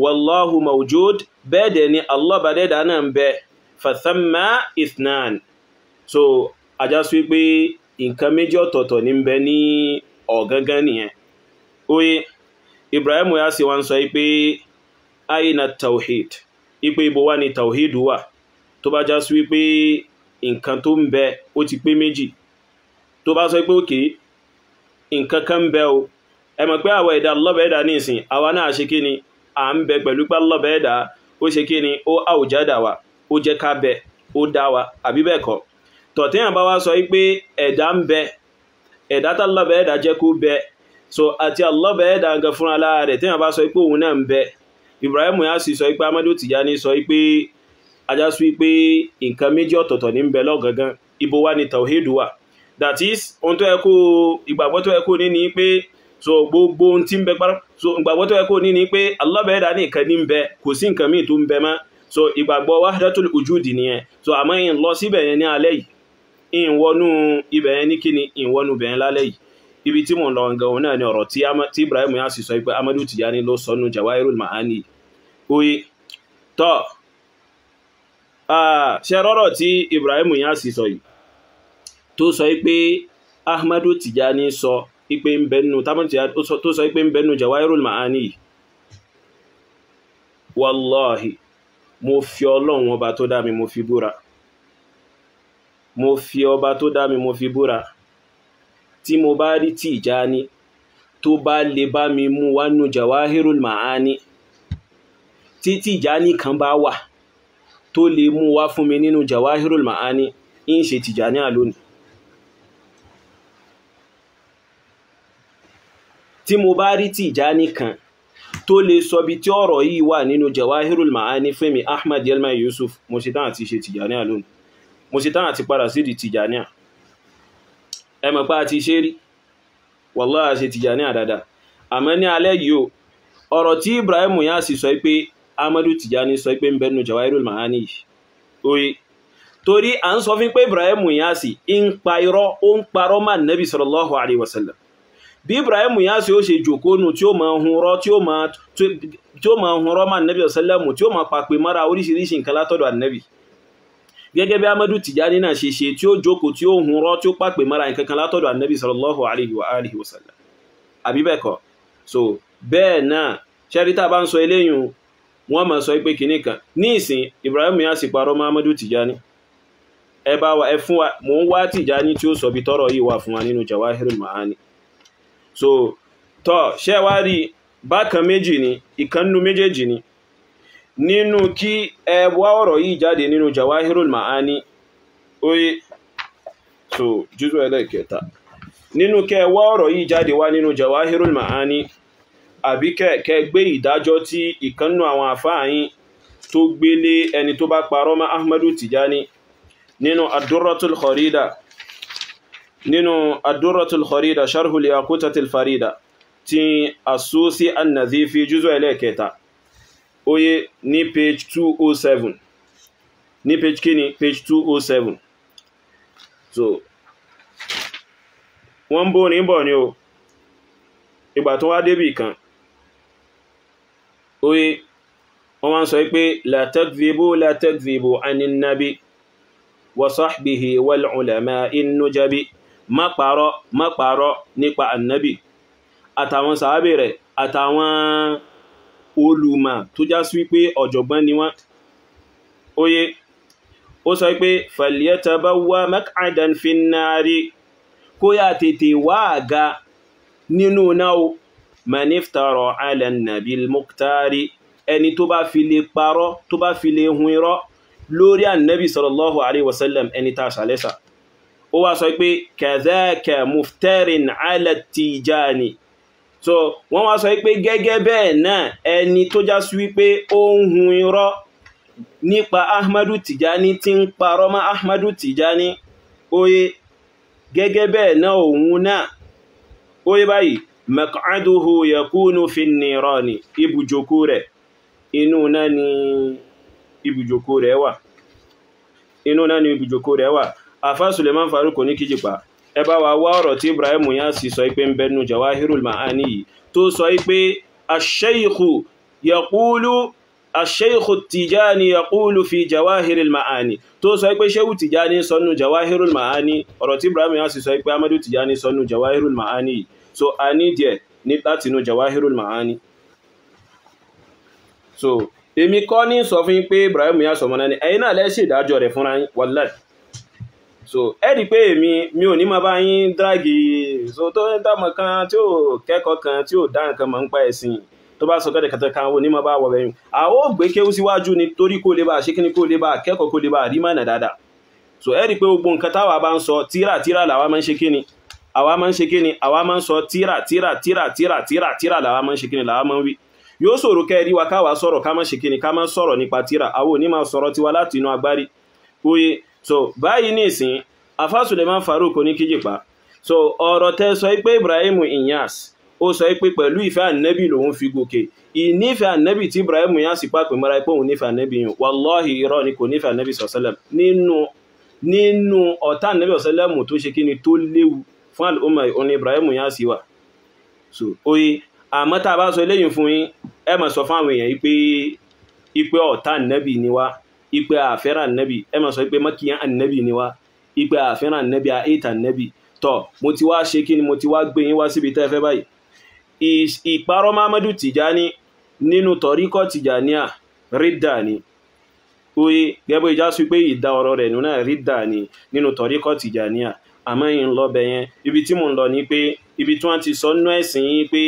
wallahu mawjud, bẹ́ẹ̀ dẹ̀ ni Allah bá dẹ́dà náà ń bẹ, fathamma ithnan. So ajá sí pé nǹkan méjì ọ̀tọ̀ọ̀tọ̀ ní ń bẹ ní ọ̀gángan nìyẹn. Oye, Ibrahim Inyas wá ń sọ pé aina tawhid, ipe ibo wá ni tawhid wà, tó bá já sí wípé nǹkan tó ń bẹ ó ti pé méjì. Tó bá sọ pé òkè nǹkan kan ń bẹ o, ẹ mọ̀ pé àwọn ẹ̀dá Allah bá ẹ̀dá ní ìsìn, àwa náà ṣe kí ni, à ń bẹ pẹ̀lú pé Allah bá ẹ̀dá ó ṣe kí ni, ó àwùjádà wa, ó jẹ́ ká bẹ, ó dá wa, àbí bẹ́ẹ̀ kọ́. Tọ̀tíyàn bá wá sọ pé ẹ̀dá ń bẹ, ẹ̀dá tá Allah bá ẹ̀dá jẹ́ kó bẹ, so àti Allah bá ẹ̀dá gan fúnra lára rẹ̀, tíyàn bá sọ pé òun náà ń bẹ, Ibrahim Inyas sọ pé Ahmadu Tijani sọ pé ajá sí pé nǹkan méjì ọ̀tọ̀ọ̀tọ̀ ní ń bẹ lọ́gangan, ibo wá ni tawhid wà? That is, ohun tó yẹ kó, ìgbàgbọ́ tó yẹ kó ní ni pé so gbogbo ohun tí ń bẹ pátá, so ìgbàgbọ́ tó yẹ kó ní ni pé Allah bá ẹ̀dá ní nǹkan ní ń bẹ, kò sí nǹkan míì tó ń bẹ mọ́. So ìgbàgbọ́ wahdatul wujudi nìyẹn. So àmọ́ ìyìn lọ síbẹ̀ yẹn ní alẹ́ yìí, ìyìn wọnú ibẹ̀ yẹn ní kíni, ìyìn wọnú ibẹ̀ yẹn lálẹ́ yìí. Ibi tí mò ń lọ gan òun náà ni ọ̀rọ̀ tí Ibrahim Inyas sọ pé Ahmadu Tijani ló sọ nínú Jawahirul Ma'ani. Oye, tọ́ ṣe rọ́rọ̀ tí Ibrahim Inyas sọ yìí, tó sọ pé Ahmadu Tijani sọ pé ń bẹ nínú, tó sọ pé ń bẹ nínú Jawahirul Ma'ani yìí, wallahi, mo fi Ọlọ́run ọba tó dá mi mo fi búra, mo fi ọba tó dá mi mo fi búra, tí mo bá rí Tijani tó bá lè bá mi mú wá nínú Jawahirul Ma'ani, tí Tijani kan bá wà tó lè mú wá fún mi nínú Jawahirul Ma'ani, ń ṣe Tijani lónìí. Tí mo bá rí Tijani kan tó lè sọ bí tí ọ̀rọ̀ yìí wà nínú Jawahirul Ma'ani fún mi, Ahmad Yelma Yusuf, mo ṣe tán àti ṣe Tijani lónìí, mo ṣe tán àti padà sí di Tijani. Ẹ mọ̀ pé a ti ṣe rí, wallahi a ṣe Tijani dáadáa. Àmọ́ ní alẹ́ yìí o, ọ̀rọ̀ tí Ibrahim Inyas sọ pé Ahmadu Tijani sọ pé ń bẹ nínú Jawahirul Ma'ani yìí, oye, torí à ń sọ fún pé Ibrahim Inyas ń pa irọ́, ó ń parọ́ mọ́ Nabi sallallahu alaihi wasallam. Bí Ibrahim Inyas ó ṣe jòkónù tí ó máa hun rọ́, tí ó máa hun rọ́ mọ́ Nabi sallallahu, tí ó máa pàpè mọ́ra oríṣiríṣi nǹkan látọ̀dọ̀ Ànábì, gẹ́gẹ́ bí Ahmadu Tijani náà ṣe ṣe, tí ó jókòó tí ó hun rọ́, tí ó pàpè mọ́ra nǹkan kan látọ̀dọ̀ Ànábì sallallahu alaihi wa alihi wasallam, àbí bẹ́ẹ̀ kọ́. So bẹ́ẹ̀ náà ṣẹ́rí tá a bá ń sọ eléyìn, wọ́n máa sọ pé kinní kan ní ìsìn Ibrahim Inyas parọ́ mọ́ Ahmadu Tijani. Ẹ bá wa, ẹ fún wa, mò ń wá Tijani tí ó sọ bí tọ́rọ̀ yìí wà fún wa nínú Jawahirul Ma'ani. So tọ́ ṣé wá rí bákan méjì ni, ìkannú méjèèjì ni nínú kí ẹ wá ọ̀rọ̀ yìí jáde nínú Jawahirul Ma'ani, oye, so jùzọ ẹlẹ́kẹta, nínú kí ẹ wá ọ̀rọ̀ yìí jáde wá nínú Jawahirul Ma'ani, àbí kẹ́ gbé ìdájọ́ tí ìkannú àwọn àfáà yín tó gbélé ẹni tó bá parọ́ mọ́ Ahmadu Tijani nínú Ad-Durratul Kharida, nínú Ad-Durratul Kharida Sharhul Yaqutatil Farida tí As-Susi An-Nadhifi jùzọ ẹlẹ́kẹta, oye, ní page 207, ní page kíni, page 207. So wọ́n bó ní bọ̀ ní o, ìgbà tó wá débì kan, oye, wọ́n wá ń sọ pé la takdhibu la takdhibu anin nabi wa sahbihi wal ulama'i nujabi. Má parọ́, má parọ́ nípa annabi àtàwọn sàábé rẹ̀ àtàwọn olùmọ̀ tó já sí wípé ọ̀jọ̀gbọ́n ni wọ́n. Oye, ó sọ pé falyatabawwa maq'adan fin-nari, kó yá tètè wá àga nínú náà man iftara ala an-nabil muqtari, ẹni tó bá fi lè parọ́, tó bá fi lè hun irọ́ lórí annabi sallallahu alaihi wasallam, ẹni tá ṣàlẹ́sà. Ó wá sọ pé kadhaka muftarin ala Tijani. So wọ́n wá sọ pé gẹ́gẹ́ bẹ́ẹ̀ náà ẹni tó já sí wípé ó ń hun irọ́ nípa Ahmadu Tijani, tí ń parọ́ mọ́ Ahmadu Tijani, oye, gẹ́gẹ́ bẹ́ẹ̀ náà òun náà, oye báyìí, maq'aduhu yakunu fin nirani, ibùjókòó rẹ̀ inú náà ni ibùjókòó rẹ̀ wà, inú náà ni ibùjókòó rẹ̀ wà. Àfá Suleiman Farouk ní kíjìpá, ẹ bá wa wá ọ̀rọ̀ tí Ibrahim Niass sọ pé ń bẹnu Jawahirul Ma'ani yìí, tó sọ pé ash-shaykhu yaqulu, ash-shaykhu Tijani yaqulu fi Jawahirul Ma'ani, tó sọ pé Shehu Tijani sọnù Jawahirul Ma'ani, ọ̀rọ̀ tí Ibrahim Niass sọ pé Ahmadu Tijani sọnù Jawahirul Ma'ani yìí. So a ní díẹ̀ ní láti inú Jawahirul Ma'ani. So èmi kọ́ ní sọ fún yín pé Ibrahim Niass ọmọ náà ni, ẹ̀yin náà lẹ́ ṣe ìdájọ́ rẹ̀ fúnra yín, wallahi. So ẹ rí pé èmi mi ò ní máa bá yín dráàgì, so tó ń dámọ̀ kan tí ò kẹ́kọ̀ọ́ kan tí ò dá nǹkan mọ̀ ń pa ẹ̀sìn, tó bá sọ kẹ́tẹ̀ kẹ́tẹ̀ kan wo ní máa bá wọ̀ bẹ̀yìn. Àwọn ò gbé kéwú síwájú ni torí kó lè bá ṣe kíni, kó lè bá kẹ́kọ̀ọ́, kó lè bá rí mọ̀nà dáadáa. So ẹ rí pé gbogbo nǹkan táwa bá ń sọ tíra tíra làwa máa ń ṣe kíni, àwa máa ń ṣe kíni, àwa máa ń sọ tíra tíra tíra tíra tíra tíra làwa máa ń ṣe kíni, làwa máa ń wí. Yóò ṣòro kẹ́ rí wa káwa sọ̀rọ̀ ká má ṣe kíni, ká má sọ̀rọ̀ nípa tíra, àwọn ò ní máa sọ̀rọ̀ tiwa láti inú agbárí. Oye, so báyìí nísìn, Àfá Suleiman Farouk ní kíjìpá. So ọ̀rọ̀ tẹ́ sọ pé Ibrahim Niass ó sọ pé pẹ̀lú ìfẹ́ ànẹ́bì lòun fi gòkè, ìnífẹ́ ànẹ́bì tí Ibrahim Niass pàpè mọ́ra pé òun nífẹ́ ànẹ́bì yìí, wallahi irọ́ ni, kò nífẹ́ ànẹ́bì sọ̀sẹ́lẹ̀m. Nínú ọ̀tá ànẹ́bì sọ̀sẹ́lẹ̀m tó ṣe kíni tó léwu fún àlùmọ̀ òun ni Ibrahim Niass wà. So oye, àmọ́ tá a bá sọ eléyìí fún yín, ẹ máa sọ fún àwọn èèyàn pé ipe ọ̀tá ànẹ́bì ni wá, ipe àfẹ́ràn ànẹ́bì, ẹ máa sọ pé mọ́kìyàn ànẹ́bì ni wá, ipe àfẹ́ràn ànẹ́bì, àìtà ànẹ́bì. Tọ́ mo ti wá ṣe kíni, mo ti wá gbé yín wá síbi tẹ́ fẹ́ báyìí. Ìparọ́ Ahmadu Tijani nínú tọ̀ríkọ̀ Tijaniya rídà ni. Oye, gẹ́gbẹ́ ìjà sí pé ìdá ọ̀rọ̀ rẹ̀ nínú náà rídà ni nínú tọ̀ríkọ̀ Tijaniya. Àmọ́ yìí ń lọ bẹ̀ yẹn, ibi tí mò ń lọ ni pé ibi tí wọ́n ti sọ nínú ẹ̀sìn yín pé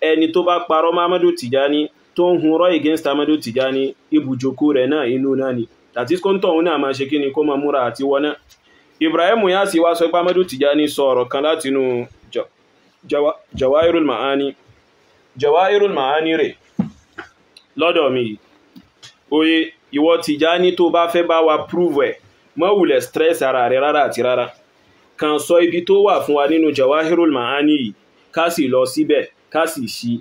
ẹni tó bá parọ́ Ahmadu Tijani, tó ń hunrọ́ against Ahmadu Tijani, ibùjókòó rẹ̀ náà inú náà ni. Àti kóńtọ̀ òun náà máa ṣe kí ni, kó máa múra àti wọná. Ibrahim Niass wá sọ pé Ahmadu Tijani sọ ọ̀rọ̀ kan láti inú Jawahirul Ma'ani. Jawahirul Ma'ani rẹ̀ lọ́dọ̀ mi. Oye, ìwọ Tijani tó bá fẹ́ bá wa prove ẹ̀, má wulẹ̀ stress ara rẹ̀ rárá àti rárá. Kàn sọ ibi tó wà fún wa nínú Jawahirul Ma'ani yìí, ká sì lọ síbẹ̀, ká sì ṣí,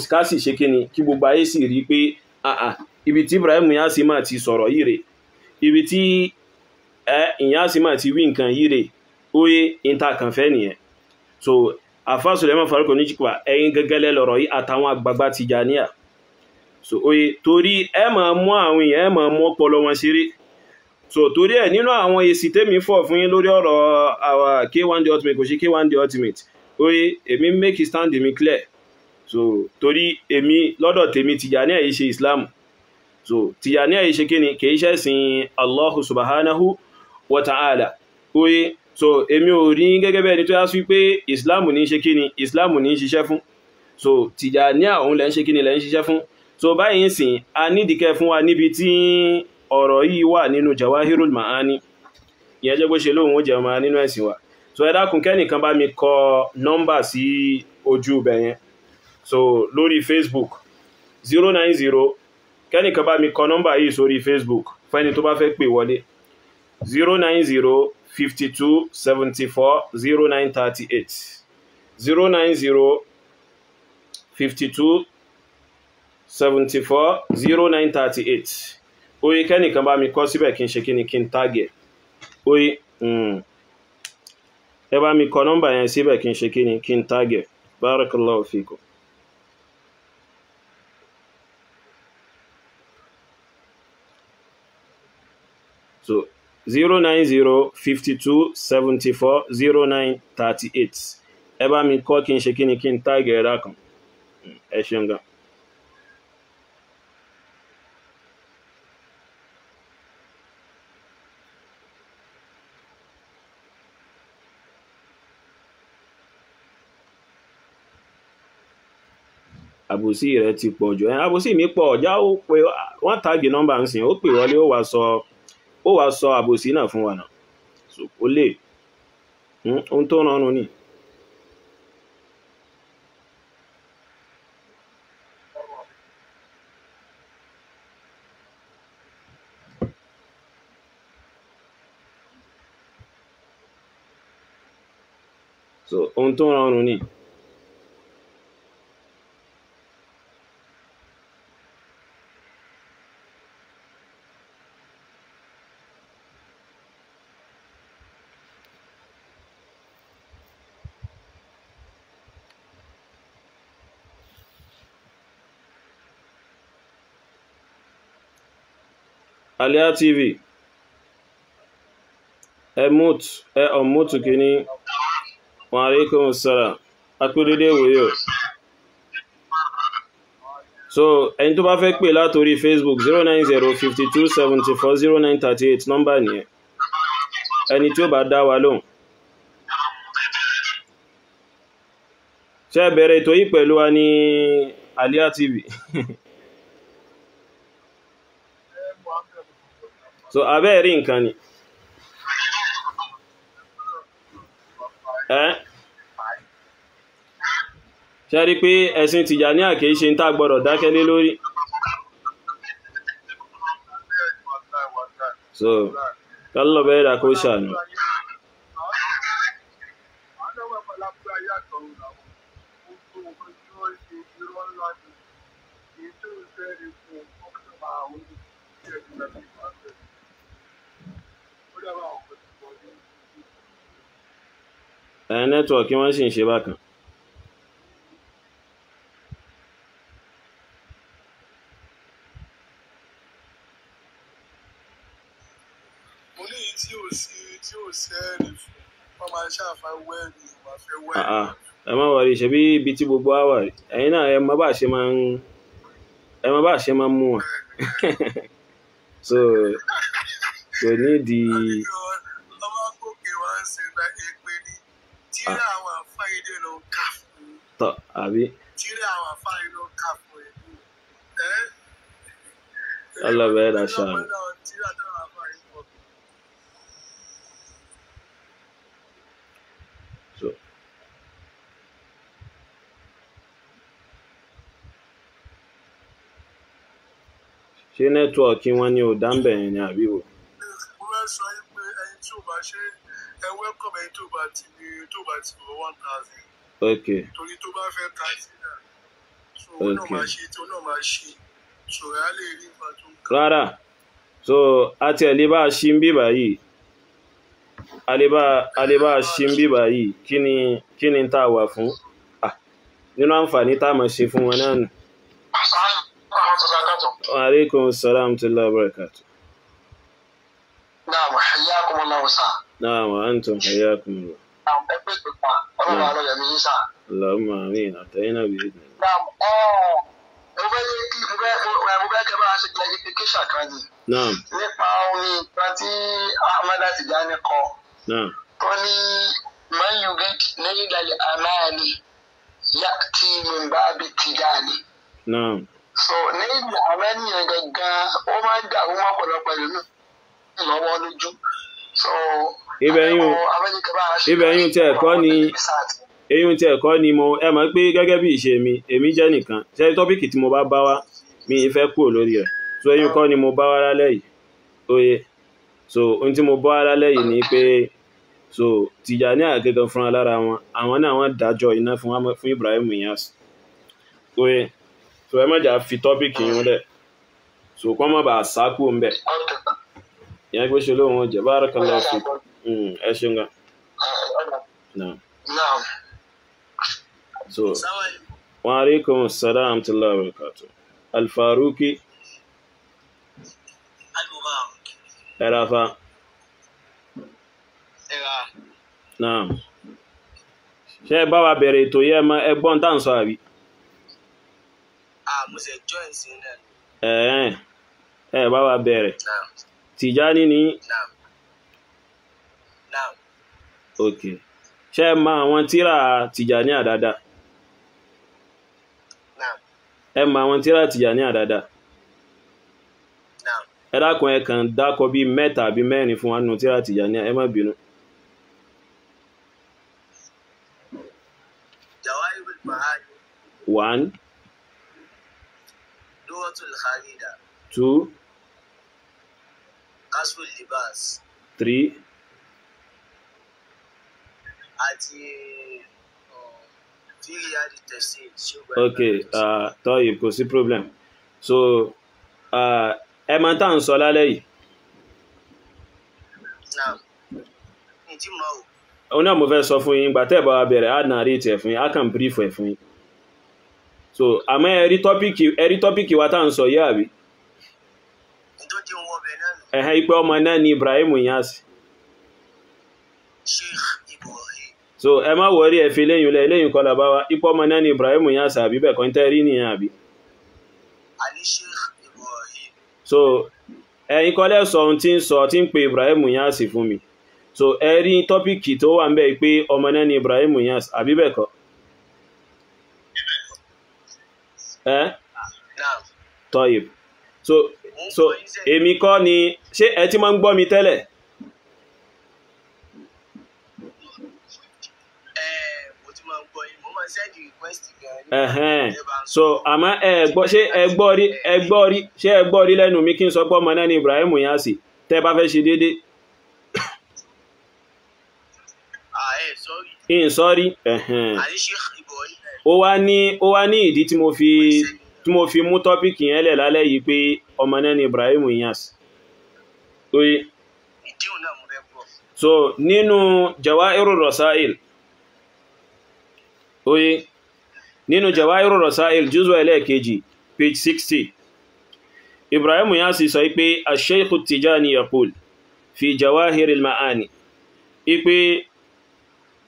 ká sì ṣe kíni, kí gbogbo ayé sì rí pé àà, ibi tí Ibrahim Niass máa ti sọ̀rọ̀ yìí rè, ibi tí Niass máa ti wí nǹkan yìí rè, oye, ìta kàn fẹ́ nìyẹn. So Àfá Suleiman Farouk ní jípa ẹ̀yin gẹ́gẹ́lẹ́ lọ̀rọ̀ yìí àtàwọn àgbààgbà Tijaniya. So oye, torí ẹ máa mú àwọn èèyàn, ẹ máa mú ọpọlọ wọn ṣeré. So torí ẹ nínú àwọn èsì tèmi fọ̀ fún yín lórí ọ̀rọ̀ àwa K1 The Ultimate, kò ṣe K1 The Ultimate. Oye, èmi make stand mi clear. So torí èmi lọ́dọ̀ tèmi Tijaniya yìí ṣe Islam. So Tijaniya yìí ṣe kíni, kì í ṣẹ̀sìn Allahu subhanahu wa ta'ala. Oye, so èmi ò rí gẹ́gẹ́ bẹ́ẹ̀ ni tó yá sí pé Islam ní ṣe kíni, Islam ní ṣiṣẹ́ fún. So Tijaniya òun lẹ́ ń ṣe kíni, lẹ́ ń ṣiṣẹ́ fún. So báyìí ń sìn, a nídìíkẹ́ fún wa níbi tí ọ̀rọ̀ yìí wà nínú Jawahirul Ma'ani. Ìyẹn jẹ́ bó ṣe lóhun ó jẹ́ ọmọ nínú ẹ̀sìn wa. So ẹ dákun kẹ́nìkan bá mi kọ nọ́mbà sí ojú ibẹ̀ yẹn. So lórí Facebook 090, kẹ́nìkan bá mi kọ nọ́mbà yìí sórí Facebook fẹ́ni tó bá fẹ́ pè wọlé. 090 52 74 0938 090 52 74 0938. Oye, kẹ́nìkan bá mi kọ síbẹ̀ kí n ṣe kíni, kí n tag ẹ̀. Oye, ẹ bá mi kọ nọ́mbà yẹn síbẹ̀ kí n ṣe kíni, kí n tag ẹ̀. Barakallahu fikum. So 090 52 74 09 38. Ẹ bá mi kọ́ kí n ṣe kí ni kí n táàgì ẹ̀rá kan. Ẹ ṣeun gan. Àbòsí rẹ ti pọ̀ jù. Àbòsí mi pọ̀ ọ̀já, ó pé wọ́n táàgì nọ́mbà ń sìn, ó pè wọlé, ó wá sọ àbòsí náà fún wa náà. So ó lè ohun tó rọrùn ni. So ohun tó rọrùn ni. Alia TV, ẹ mute, ẹ unmute kìíní. Wa alaikum assalam. Akúdédé wòye o. So ẹni tó bá fẹ́ pè látorí Facebook 090 52 74 09 38 nọ́mbà nìyẹn. Ẹni tí ó bá dá wa lóhùn. Ṣé ẹ bẹ̀rẹ̀ ètò yìí pẹ̀lú wa ní Alia TV? So abẹ́ rí nǹkan ni. Ẹ́ ṣe rí pé ẹ̀sìn Tìjàníyà kìí ṣe ń tá gbọ́dọ̀ dákẹ́ lé lórí. So kálọ̀ bẹ́ẹ̀ dà kó ṣàánú. Ẹ̀ nẹ́tíwọ̀kì wọ́n sì ń ṣe bákan. Mo ní èyí tí ò sí tí ò sẹ́ẹ̀rì fún wọn máa ṣàfà wẹ́ẹ̀rì wọn fẹ́ wẹ́ẹ̀rì. Ẹ má wọrí, ṣe bí ibi tí gbogbo wa wà, ẹ̀yin náà ẹ mọ bá ṣe máa ń, ẹ mọ bá ṣe máa ń mú wọn. So kò ní di. Ọmọ gòkè wá ń ṣe gba èpè ní tíra àwọn àfáà ilé lọ kà fún. Tọ àbí. Tíra àwọn àfáà ilé lọ kà fún ẹ. Ọlọ́bẹ̀ ẹ̀dá ṣáà. So ṣé nẹ́tíwọ̀kì wọn ni ò dáńbẹ̀ yẹn ni àbí wò? Mo fẹ́ sọ yín pé ẹni tí ò bá ṣe ẹ welcome ẹni tó bá ti ní tó bá ti wọ 1000. Ok. Torí tó bá fẹ́ ka sí náà, so òun náà máa ṣe tó náà máa ṣe, so ẹ á lè rí nǹkan tó ń kà. Rárá, so a tiẹ̀ lè bá a ṣí ń bí báyìí, a lè bá a ṣí ń bí báyìí, kí ni tá a wà fún? Nínú àǹfààní tá a máa ṣe fún wọn náà nù. Wa alaikum salam wa barakatuh. Naam, hayyakum Allah sa. Naam, wa antum hayyakum Allah. Naam, ẹ pé pípa, ọlọ́run àlọ́ yẹ̀mí yín sá. Allahumma amin, àtẹ̀yìnà bí i. Naam, mo fẹ́ yé kí mo fẹ́ kẹ́ bá a ṣe clarification kan ni. Naam. Nípa orin kan tí Ahmada Tijani kọ. Naam. Tó ní man yurid naila al-amani ya'ti min babi Tijani. Naam. So naila al-amani yẹn gangan ó máa ń dàrú mọ́ ọ̀pọ̀lọpọ̀ ìlú lọ́wọ́ lójú. So ibẹ̀ yín tí ẹ̀kọ́ ni eyín tí ẹ̀kọ́ ni mo ẹ mọ̀ pé gẹ́gẹ́ bí ìṣe mi, èmi jẹ́ nìkan ṣe tọ́pìkì tí mo bá bá wá mi ì fẹ́ kúrò lórí rẹ̀. So eyín kọ́ ni mo bá wá lálẹ́ yìí. Oye, so ohun tí mo bá wá lálẹ́ yìí ni pé so Tìjàníyà gẹ́gẹ́ fúnra lára wọn, àwọn náà wọ́n dájọ́ iná fún Ibrahim Inyas. Oye, so ẹ má jà fi tọ́pìkì yín lẹ̀, so kọ́ mọ̀ bá a sá kúrò ń bẹ̀. Ìyẹn pé ṣe lóhun ọjọ́ barakallahu fikum. Ẹ ṣeun gan. Naam. So wa alaikum assalam wa rahmatullahi wa barakatuh. Al-Faruqi. Ẹ̀rọ afa. Naam. Ṣé ẹ bá wa bẹ̀rẹ̀ ètò yẹ mọ ẹgbọ́n tá à ń sọ àbí? Ah, mo ṣe join sí náà. Ẹ̀ẹ́n, ẹ bá wa bẹ̀rẹ̀. Naam. Tìjání ní. Naam. Naam. Ok. Ṣé ẹ mọ àwọn tíra Tìjání àdáadáa? Naam. Ẹ mọ àwọn tíra Tìjání àdáadáa? Naam. Ẹ dákun, ẹ kàn dákọ bíi mẹ́ta àbí mẹ́rin fún wa nínú tíra Tìjání, ẹ má bínú. Jawahirul Ma'ani. 1. Durratul Kharida. 2. Kashful Libas. 3. Àti Riyadi Tafsir. Ok, tọ́yì, kò sí problem. So ẹ máa tá à ń sọ lálẹ́ yìí. Naam. Ǹjẹ́ mo o. Òun náà mo fẹ́ sọ fún yín, ìgbà tẹ́ ẹ̀ bá wa bẹ̀rẹ̀, á narrate ẹ̀ fún yín, á kàn brief ẹ̀ fún yín. So àmọ́ ẹ rí tọ́pìkì wa tá à ń sọ yìí àbí? Ǹjọ́ tí ń wọ ọbẹ̀ náà nù. Ẹ̀hẹ́n, ipe ọmọ náà ni Ibrahim Inyas. Sheikh Ibrahim. So ẹ má wọrí, ẹ fi eléyìn lẹ, eléyìn kọ́ la bá wa. Ipò ọmọ náà ni Ibrahim Inyas àbí bẹ́ẹ̀ kọ́ ń tẹ́ rí nìyẹn àbí? Àní Sheikh Ibrahim. So ẹ̀yin kọ́ lẹ́ sọ ohun tí ń sọ tí ń pe Ibrahim Inyas fún mi. So ẹ rí tọ́pìkì tó wà ń bẹ̀ pé ọmọ náà ni Ibrahim Inyas àbí bẹ́ẹ̀ kọ́? Ẹ Naam. tọ́yìb. So èmi kọ́ ni, ṣé ẹ ti máa ń gbọ́ mi tẹ́lẹ̀? Mo ti máa ń gbọ́ yín, mo máa ń send request gan-an. Ẹ̀hẹ́n. So àmọ́ ẹ gbọ́, ṣé ẹ gbọ́ rí, ẹ gbọ́ rí, ṣé ẹ gbọ́ rí lẹ́nu mi kí n sọ pé ọmọ náà ni Ibrahim Inyas tẹ́ bá fẹ́ ṣe déédé? Ah, ẹ sorry. In sorry. Ẹ̀hẹ́n. Àní Sheikh Ibrahim. Ó wá ní ìdí tí mo fi mú tọ́pìkì yẹn lẹ̀ lálẹ́ yìí pé ọmọ náà ni Ibrahim Inyas. Oye. Ìdíhùn náà mo fẹ́ gbọ́. So nínú Jawahirur Rasail, oye, nínú Jawahirur Rasail juzwa ẹlẹ́ẹ̀kejì page 60, Ibrahim Inyas sọ pé Ash-Shaykh Tijani yaqul fi Jawahiril Ma'ani, ipe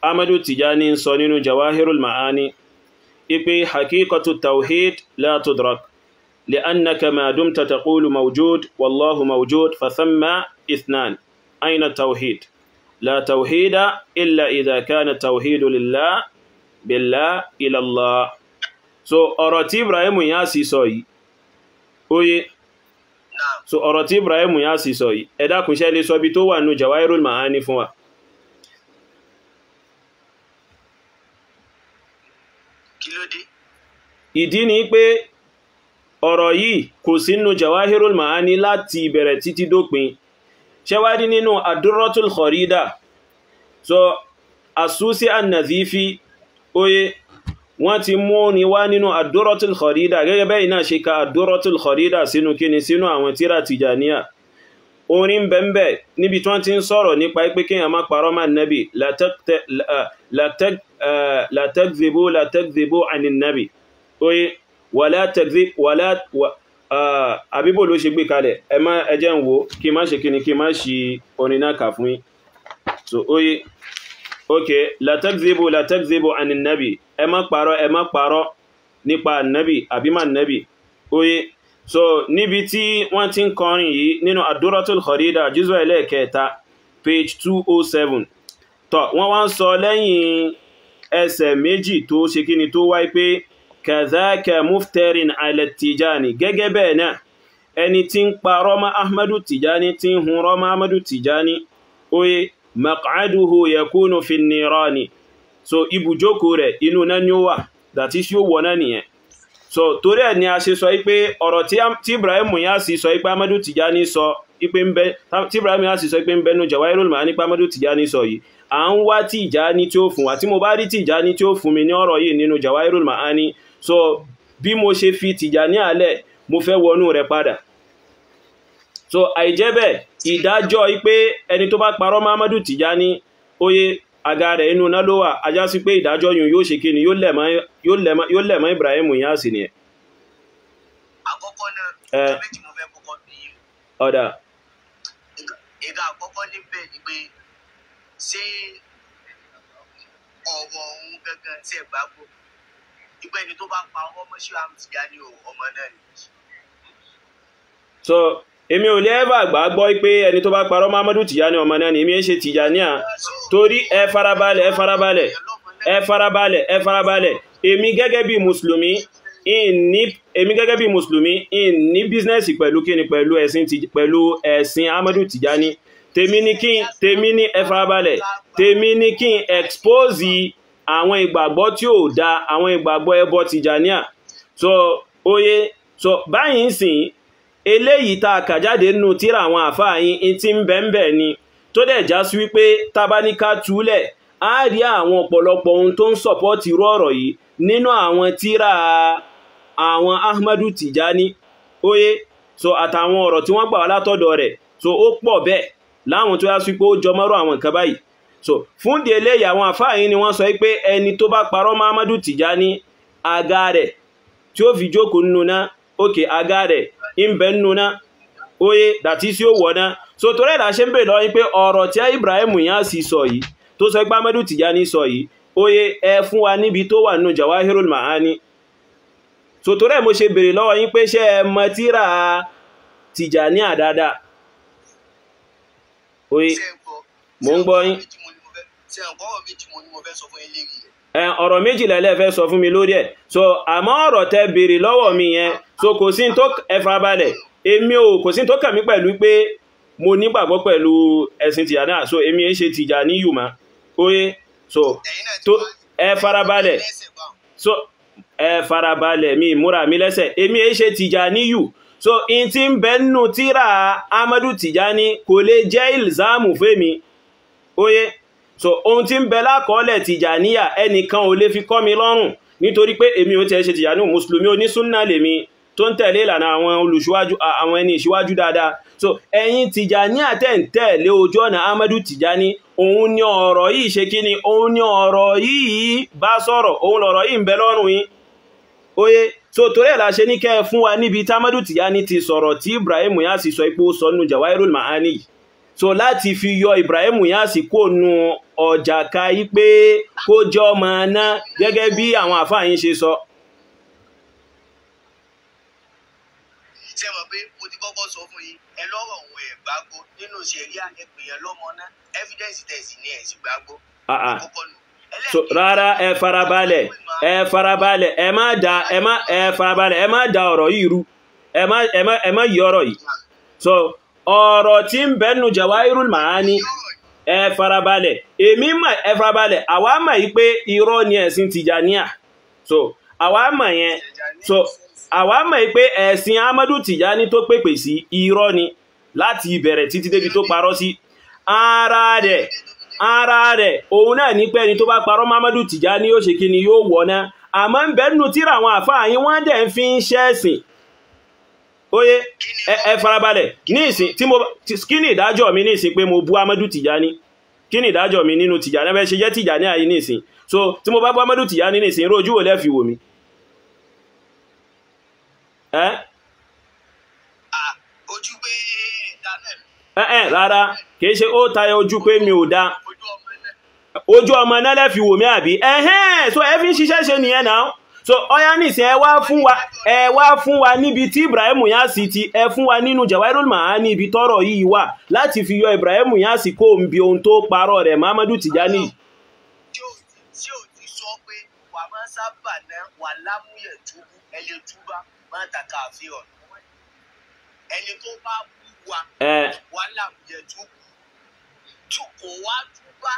Amadu Tijani ń sọ nínú Jawahirul Ma'ani ipe haqiqatu tawhid la tudrak li'annaka ma dumta taqulu mawjud wallahu mawjud fa thamma ithnan aina tawhid la tawhida illa idha kana tawhidu lillah billah ila Allah. So ọ̀rọ̀ tí Ibrahim Inyas sọ yìí, oye. Naam. So ọ̀rọ̀ tí Ibrahim Inyas sọ yìí, ẹ dákun, ṣé lè sọ bí tó wà nínú Jawahirul Ma'ani fún wa? Kí ló dé? Ìdí ni pé ọ̀rọ̀ yìí kò sí nínú Jawahirul Ma'ani láti ìbẹ̀rẹ̀ títí dópin. Ṣé wá rí nínú Ad-Durratul Kharida, so As-Susi An-Nazifi, oye, wọ́n ti mú ni wá nínú Ad-Durratul Kharida gẹ́gẹ́ bẹ́ẹ̀ náà ṣe ka Ad-Durratul Kharida sínú kíni, sínú àwọn tíra Tìjàníyà. Orin bẹ́ẹ̀bẹ́ níbi tí wọ́n ti ń sọ̀rọ̀ nípa pé kéèyàn má parọ́ máa nẹ́bì, la takdhibu la takdhibu anin nabi, oye, wala takdhib wala àbíbò ló ṣe gbé kalẹ̀, ẹ má ẹ jẹ́ ń wo kí má ṣe kíni, kí má ṣi orin náà kà fún yín. So oye, ok, la takdhibu la takdhibu anin nabi, ẹ má parọ́, ẹ má parọ́ nípa nabi àbí má nabi, oye. So níbi tí wọ́n ti ń kọrin yìí nínú Ad-Durratul Kharida juz'u ẹlẹ́ẹ̀kẹta page 207, tọ́ wọ́n wá ń sọ lẹ́yìn ẹsẹ̀ méjì tó ṣe kíni tó wáyé pé kadhaka muftarin ala Tijani, gẹ́gẹ́ bẹ́ẹ̀ náà ẹni tí ń parọ́ mọ́ Ahmadu Tijani, tí ń hunrọ́ mọ́ Ahmadu Tijani, oye, maq'aduhu yakunu fi nirani, so ibùjókòó rẹ̀ inú náà ni ó wà, that is yóò wọ̀ náà nìyẹn. So torí ẹ̀ ni a ṣe sọ pé ọ̀rọ̀ tí Ibrahim Inyas sọ pé Ahmadu Tijani sọ pé ń bẹ, tí Ibrahim Inyas sọ pé ń bẹ nínú Jawahirul Ma'ani pé Ahmadu Tijani sọ yìí, à ń wá Tijani tí ó fún wa. Tí mo bá rí Tijani tí ó fún mi ní ọ̀rọ̀ yìí nínú Jawahirul Ma'ani, so bí mo ṣe fi Tijani àlẹ̀, mo fẹ́ wọnú rẹ̀ padà. So àìjẹ́ bẹ́ẹ̀, ìdájọ́ pé ẹni tó bá parọ́ mọ́ Ahmadu Tijani, oye, àga rẹ̀ inú iná ló wà, ajá sí pé ìdájọ́ yìí yóò ṣe kí ni, yóò lẹ̀ mọ́ Ibrahim Inyas nìyẹn. Àkọ́kọ́ náà, nǹkan méjì mo fẹ́ kọ́kọ́ bí yín. Ọ̀dà. Ìgbà àkọ́kọ́ níbẹ̀ ni pé ṣé Ọ̀rọ̀ ọ̀hún gangan tí ẹ bá gbọ́, ìgbà ẹni tó bá pa ọmọ ṣé àmì Tìjání o, ọmọ náà ni. So èmi ò lè ever gbàgbọ́ pé ẹni tó bá parọ́ mọ́ Ahmadu Tijani ọmọ náà ni. Èmi ń ṣe Tìjàníà torí ẹ farabalẹ̀, ẹ farabalẹ̀, ẹ farabalẹ̀, ẹ farabalẹ̀. Èmi gẹ́gẹ́ bí mùsùlùmí, èmi gẹ́gẹ́ bí mùsùlùmí in ní bísínẹ́sì pẹ̀lú kíni, pẹ̀lú ẹ̀sìn, pẹ̀lú ẹ̀sìn Ahmadu Tijani. Tèmi ní kí tèmi ní, ẹ farabalẹ̀, tèmi ní kí n expose àwọn ìgbàgbọ́ tí ò da, àwọn ìgbàgbọ́ ẹbọ Tìjàníà. So oye, so báyìí ń sìn eléyìí tá a kà jáde nínú tírà àwọn àfáà yín tí ń bẹ́ẹ̀ ni, tó dẹ̀ já sí wípé tábáníká túlẹ̀ á rí àwọn ọ̀pọ̀lọpọ̀ ohun tó ń sọ̀pọ́tì irú ọ̀rọ̀ yìí nínú àwọn tírà àwọn Ahmadu Tijani. Oye, so àtàwọn ọ̀rọ̀ tí wọ́n gbà wá látọ̀dọ̀ rẹ̀, so ó pọ̀ bẹ́ẹ̀ láwọn tó yá sí pé ó jọmọ́rọ̀ àwọn nǹkan báyìí. So fún di eléyìí àwọn àfáà yín ni wọ́n sọ pé ẹni tó bá parọ́ mọ́ Ahmadu Tijani, àga rẹ̀ tí ó fi jókòó nínú náà, òkè àga rẹ̀ ń bẹ nínú náà, oye, dàtí sí ó wọ̀ náà. So torí ẹ̀dá ṣe ń bèèrè lọ́wọ́ yín pé ọ̀rọ̀ tí Ibrahim Inyas sọ yìí, tó sọ pé Ahmadu Tijani sọ yìí, oye, ẹ fún wa níbi tó wà nínú Jawahirul Ma'ani. So torí ẹ̀ mo ṣe bèèrè lọ́wọ́ yín pé ṣé ẹ mọ tírà Tijani àdáadáa? Oye, mò ń gbọ́ yín. Ọ̀rọ̀ méjì lẹ́lẹ́ fẹ́ sọ fún mi lórí ẹ̀. So àmọ́ ọ̀rọ̀ tẹ bèèrè lọ́wọ́ mi yẹn, so kò sí tó, ẹ farabalẹ̀, èmi ò, kò sí tó kàn mí pẹ̀lú pé mo nígbàgbọ́ pẹ̀lú ẹ̀sìn Tìjàní. So èmi ń ṣe Tìjàní yù má. Oye, so tó ẹ farabalẹ̀, so ẹ farabalẹ̀, mi múra mi lẹ́sẹ̀, èmi ń ṣe Tìjàní yù. So in ti ń bẹ nínú tírà Ahmadu Tijani kò lè jẹ́ ìlzáàmù fẹ́mi. Oye, so ohun tí ń bẹ lákọọ́lẹ̀ Tìjàníyà ẹnìkan ò lè fi kọ́ mi lọ́rùn, nítorí pé èmi ò tiẹ̀ ṣe Tìjàní, mùsùlùmí onísúnnà lèmi tó ń tẹ̀lé ìlànà àwọn olùṣíwájú, àwọn ẹni ìṣíwájú dáadáa. So ẹ̀yin Tìjàníyà tẹ̀ ń tẹ̀lé ojú ọ̀nà Ahmadu Tijani, òun ni ọ̀rọ̀ yìí ṣe kí ni, òun ni ọ̀rọ̀ yìí bá sọ̀rọ̀, òun lọ̀rọ̀ yìí ń bẹ lọ́rùn yín. Oye, so torí ẹ̀ la ṣe ní kẹ́ ẹ fún wa níbi tí Ahmadu Tijani ti sọ̀rọ̀ tí Ibrahim Inyas sọ pé ó sọ nínú Jawahirul Ma'ani yìí. So láti fi yọ Ibrahim Inyas kó nu ọjà ka yí pé kó jẹ́ ọmọ náà gẹ́gẹ́ bí àwọn àfáà yín ṣe sọ. Ṣé mọ̀ pé mo ti kọ́kọ́ sọ fún yín, ẹ lọ́rọ̀ òun ẹ̀ gbàgbọ́ nínú ṣẹ̀ríà, ẹ pè yẹn lọ́mọ náà, evidence tẹ̀sí ni ẹ̀ sì gbàgbọ́. Kọ́kọ́ nù. So rárá, ẹ farabalẹ̀, ẹ farabalẹ̀, ẹ má da, ẹ má, ẹ farabalẹ̀, ẹ má da ọ̀rọ̀ yìí rú, ẹ má, ẹ má, ẹ má yí ọ̀rọ̀ yìí. So ọ̀rọ̀ tí ń bẹ nínú Jawahirul Ma'ani, ẹ farabalẹ̀, èmi mọ̀, ẹ farabalẹ̀, àwa mọ̀ yìí pé irọ́ ni ẹ̀sìn Tìjàníà. So àwa mọ̀ yẹn, so àwa mọ̀ yìí pé ẹ̀sìn Ahmadu Tijani tó pèpè sí irọ́ ni láti ìbẹ̀rẹ̀ títí débi tó parọ́ sí. Ara rẹ̀, ara rẹ̀ òun náà ní pé ẹni tó bá parọ́ mọ́ Ahmadu Tijani yóò ṣe kí ni, yóò wọ̀ náà. Àmọ́ ń bẹ nínú tírà àwọn àfáà yín, wọ́n dẹ̀ ń fi ń ṣẹ̀sìn. Oye, ẹ farabalẹ̀ ní ìsìn tí mo, kí ni ìdájọ́ mi ní ìsìn pé mo bú Ahmadu Tijani? Kí ni ìdájọ́ mi nínú Tijani? Ẹ ṣe jẹ́ Tijani àyí ní ìsìn. So tí mo bá bú Ahmadu Tijani ní ìsìn, irú ojú wo lẹ fi wò mí? Ojú pé ẹ̀dá náà. Rárá, kìí ṣe ó tayọ ojú pé mi ò dá. Ojú ọmọ náà lẹ fi wò mí àbí? Ẹ̀hẹ́n, so ẹ fi ń ṣiṣẹ́ ṣe nìyẹn náà. So ọyá nìsín, ẹ wá fún wa, ẹ wá fún wa níbi tí Ibrahim Inyas ti, ẹ fún wa nínú Jawahirul Ma'ani ibi tọ́rọ̀ yìí wà láti fi yọ Ibrahim Inyas kó ń bi ohun tó parọ́ rẹ̀ mọ́ Ahmadu Tijani. Ṣé o ti sọ pé wà máa sábà náà wà lámúyẹ̀ túbú, ẹ lè túbá máa tàkà àfihàn. Ẹni tó bá bú wa wà lámúyẹ̀ túbú, kò wá túbá,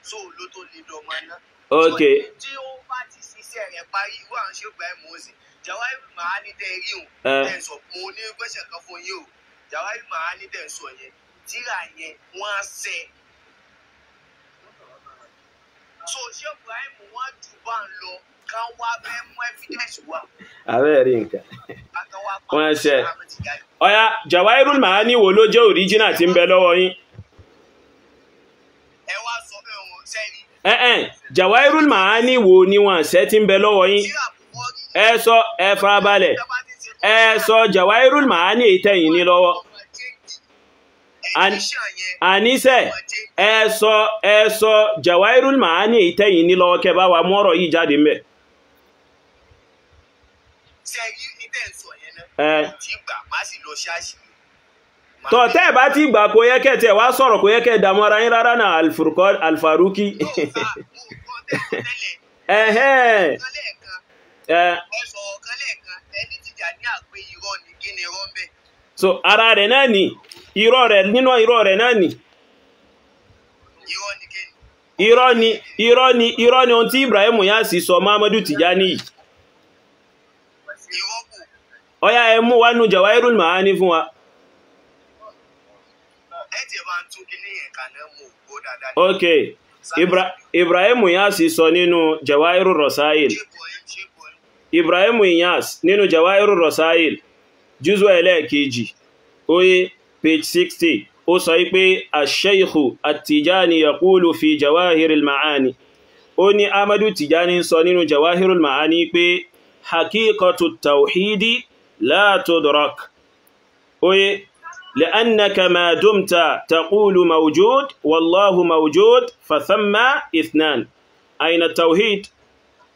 so ló tó lè dọ̀mọ́ náà. Ok. Tí ó bá ti ṣiṣẹ́ rẹ̀ parí, irú àwọn ṣé Ibrahim Moses, Jawahirul Ma'ani tẹ́ rí òun, tẹ́ ń sọ, mo ní gbèsè kan fún yín o, Jawahirul Ma'ani tẹ́ ń sọ yẹn, tírà yẹn wọ́n á ṣẹ. So ṣé Ibrahim wọ́n jù bá ń lọ, kán wá fẹ́ mú evidence wá. Àbẹ́ẹ̀ rí nǹkan. Wọ́n ṣe. Ọ̀yá, Jawahirul Ma'ani wo ló jẹ́ original tí ń bẹ lọ́wọ́ yín? Ẹ wá sọ pé òun sẹ́ni. Jawahirul Ma'ani wo ni wọ́n ṣe tí ń bẹ lọ́wọ́ yín? Ẹ sọ, ẹ farabalẹ̀, ẹ sọ Jawahirul Ma'ani èyí tẹ̀yìn ní lọ́wọ́. Àníṣẹ́ ẹ sọ Jawahirul Ma'ani ìtẹ́yìn ní lọ́wọ́ kẹ́ bá wa mú ọ̀rọ̀ yìí jáde ńbẹ̀. Tọ́ tẹ́ ẹ̀ bá ti gbà kó yẹ kẹ́ tẹ́ wá sọ̀rọ̀ kó yẹ kẹ́ dààmú ara yín rárá náà Al-Faruqi. Ẹ̀hẹ́n. So ara rẹ̀ náà ni irọ́ rẹ̀ nínú irọ́ rẹ̀ náà ni irọ́ ni irọ́ ni irọ́ ni ohun tí Ibrahim Inyas sọ Muhammadu Tijani yìí. Ọya ẹ mú wá nú Jawahirul Ma'ani fún wa. Ok, Ibrahim Inyas sọ nínú Jawahirul Rasail. Ibrahim Inyas nínú Jawahirul Rasail jùzọ ẹlẹ́ẹ̀kejì oye page 60 ó sọ pé ash-Shaykhu at-Tijani yaqulu fi Jawahiril Ma'ani. Ó ní Ahmadu Tijani sọ nínú Jawahirul Ma'ani pé haqiqatu tawhidi la tudrak. Oye li'annaka ma dumta taqulu mawjud wallahu mawjud fathamma ithnan ayna tawhid.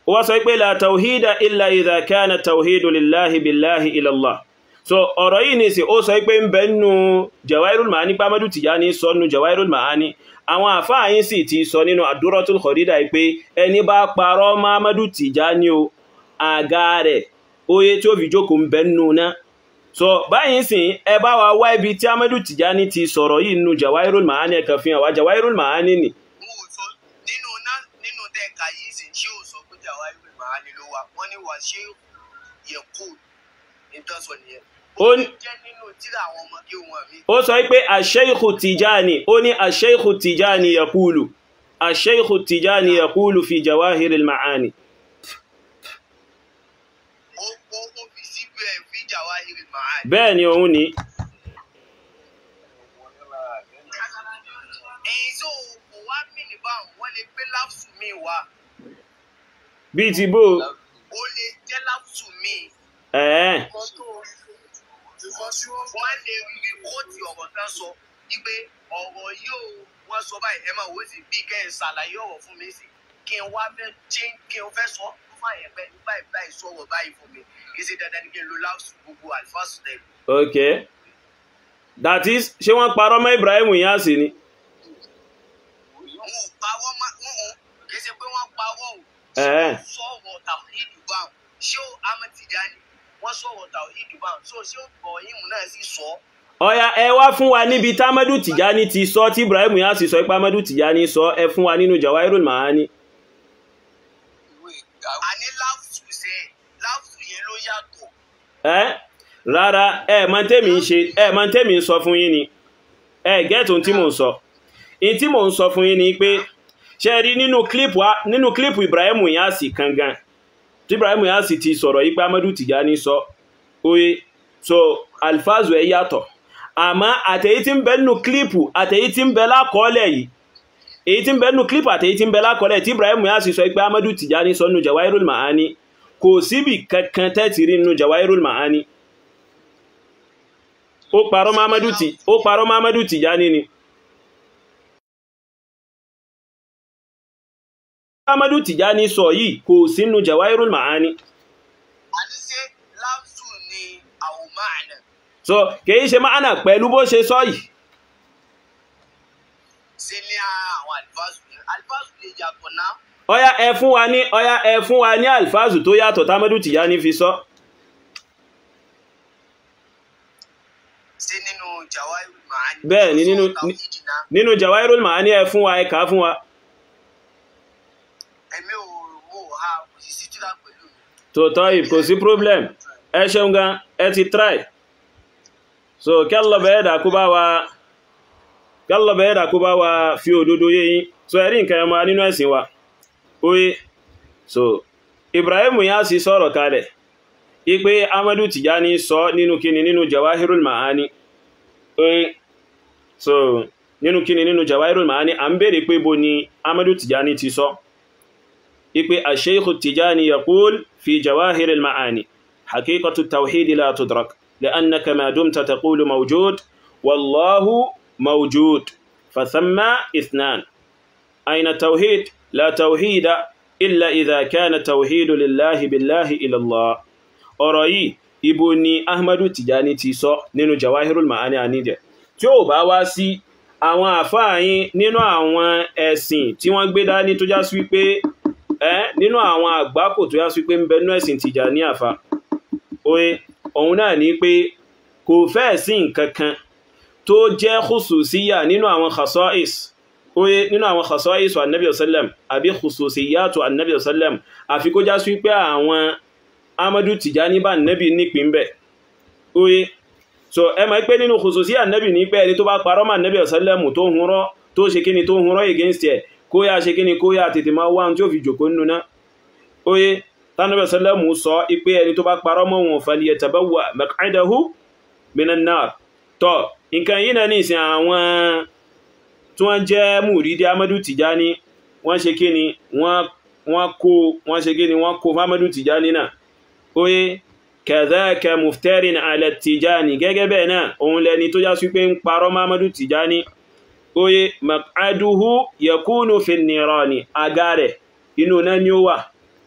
Ó sọ pé la tawhida illa idha kana tawhidu lillahi billahi ila Allah. So ọ̀rọ̀ yìí ní sí ó sọ pé ń bẹ nínú Jawahirul Ma'ani pé Ahmadu Tijani sọ nínú Jawahirul Ma'ani. Àwọn àfáà yín sì ti sọ nínú Ad-Durratul Kharida pé ẹni bá parọ́ mọ́ Ahmadu Tijani o àga rẹ̀ oye tí ó fi jókòó ń bẹ nínú náà. So báyìí sìn ẹ bá wa wá ibi tí Ahmadu Tijani ti sọ̀rọ̀ yìí nínú Jawahirul Ma'ani ẹ̀kan fi hàn wá Jawahirul Ma'ani ni. Nínú tẹ́ka yìí sì ṣé ò sọ pé Jawahirul Ma'ani ló wà wọ́n ní wà ṣé yẹ kó ìtọ́sọ nìyẹn. Ó sọ pé Ash-Shaykhu Tijani ó ní Ash-Shaykhu Tijani yaqulu Ash-Shaykhu Tijani yaqulu fi Jawahiril Ma'ani. Bẹ́ẹ̀ ni òun ni. Bí ti bó. Ó lè jẹ́ láfsù mi. Ẹ̀ẹ́. Wọ́n lè rìpọ́tì ọ̀rọ̀ tán sọ wípé ọ̀rọ̀ yóò wọ́n sọ báyìí ẹ máa wò ó sì bí kẹ́ ẹ̀ ṣàlàyé ọ̀rọ̀ fún mi sí kí n wá fẹ́ ṣe kí n fẹ́ sọ fún àyẹ̀ pé báyìí báyìí sọ̀rọ̀ báyìí fún mi kì í ṣe dandan ní kí n lo láfsù gbogbo àlùfáàsù tẹ̀. Ok, that is ṣé wọ́n parọ́ mọ́ Ibrahim Inyas ni. Wọn ò parọ́ mọ́ wọn kì í ṣe pé wọ́n parọ́ o. Sọ̀rọ̀ tàwíìdù báwọn ṣé ó Ahmad Tijani wọ́n sọ̀rọ̀ tàwíìdù báwọn so ṣé Ibrahim náà sì sọ. Ọ̀yá ẹ wá fún wa níbi tí Ahmadu Tijani ti sọ tí Ibrahim Inyas sọ pé Ahmadu Tijani sọ ẹ fún wa nínú Jawahirul Ma'ani. Àní láfùsù ṣe láfùsù yẹn ló yàtọ̀. Ẹ rárá ẹ mọ tèmi ń ṣe ẹ mọ tèmi ń sọ fún yín ni ẹ gẹ́ẹ̀tì ohun tí mò ń sọ ohun tí mò ń sọ fún yín ni pé ṣe rí nínú kílípù Ibrahim Inyas kangan tí Ibrahim Inyas ti sọ̀rọ̀ yí pé Ahmadu Tijani sọ oye so alfazu ẹ yàtọ̀ àmọ́ àtẹ̀yí tí ń bẹ nínú kílípù àtẹ̀yí tí ń bẹ lákọọ́lẹ̀ yìí èyí tí ń bẹ nínú kílípù àtẹ̀yí tí ń bẹ lákọọ́lẹ̀ tí Ibrahim Inyas sọ pé Ahmadu Tijani sọ nínú Jawahirul Ma'ani kò síbì kankan tẹ́tì rí nínú Jawahirul Ma'ani. Ó parọ́ mọ́ Ahmadu Tijani ni. Ahmadu Tijani sọ yìí kò sínú Jawahirul Ma'ani. Àníṣe láfsù ni àwọn máàna. So kìí ṣe máàna pẹ̀lú bó ṣe sọ yìí. Ṣé ní àwọn alifásù ni alifásù lè yàtọ̀ náà. Ọya ẹ fún wa ní ọya ẹ fún wa ní alifásù tó yàtọ̀ t'Ahmadu Tijani fi sọ. Ṣé nínú Jawahirul Ma'ani. Bẹ́ẹ̀ ni nínú Jawahirul Ma'ani ẹ fún wa ẹ kà á fún wa. Èmi ò mọ̀ ha kò sì sí tírà pẹ̀lú mi. Tòótọ́ yìí kò sí problem ẹ ṣeun gan ẹ ti try so kí Allah bẹ̀ẹ́ dà kó bá wa kí Allah bẹ̀ẹ́ dà kó bá wa fi òdodo yé yín so ẹ rí nǹkan ẹmọ nínú ẹ̀sìn wa oye so Ibrahim Inyas sọ̀rọ̀ kalẹ̀ ipe Ahmadu Tijani sọ nínú kíni nínú Jawahirul Ma'ani oye so nínú kíni nínú Jawahirul Ma'ani à ń béèrè pé bo ni Ahmadu Tijani ti sọ ipe Ash-Shaykh Tijani yaqul fi Jawahiril Ma'ani haqiqatu tawhid la tudrak li'annaka ma dumta taqulu mawjud wallahu mawjud fathamma ithnan. Aina tawhid? La tawhida illa idha kana tawhidu lillahi billahi ila Allah. Ọ̀rọ̀ yìí ibo ni Ahmadu Tijani ti sọ nínú Jawahirul Ma'ani àníjẹ̀. Tí ó bá wá sí àwọn àfáà yín nínú àwọn ẹ̀sìn tí wọ́n gbé dání tó já sí wípé nínú àwọn àgbákò tó já sí wípé ń bẹ nínú ẹ̀sìn Tijani àfá, oye òun náà ní pé kò fẹ́ sí nǹkan kan tó jẹ́ khususiyya nínú àwọn khasa'is, oye nínú àwọn khasa'is annabi sallam àbí khususiyyatu annabi sallam, àfi kó já sí wípé àwọn Ahmadu Tijani bá nẹ́bì nípìn bẹ̀. Oye so ẹ mọ̀ pé nínú khususiyya nẹ́bì ní pé ẹni tó bá parọ́ mà nẹ́bì sallam tó hunrọ́ tó ṣe kíni tó hunrọ́ against ẹ̀, kó yá ṣe kíni kó yá tètè máa wá tí ó fi jòkó nínú náà. Oye tánàbì sallam sọ pé ẹni tó bá parọ́ mọ́ wọn falyatabawwa maq'adahu minan nar. Tọ́ nǹkan yìí náà ní ìsìn àwọn tí wọ́n jẹ́ mùrídí Ahmadu Tijani wọ́n ṣe kíni wọ́n kó wọ́n ṣe kíni wọ́n kó Ahmadu Tijani náà. Oye kadhaka muftarin ala Tijani, gẹ́gẹ́ bẹ́ẹ̀ náà òun lẹni tó já sí pé ń parọ́ mọ́ Ahmadu Tijani. Oye maq'aduhu yakunu fi nirani, àga rẹ̀ inú náà ni ó wà,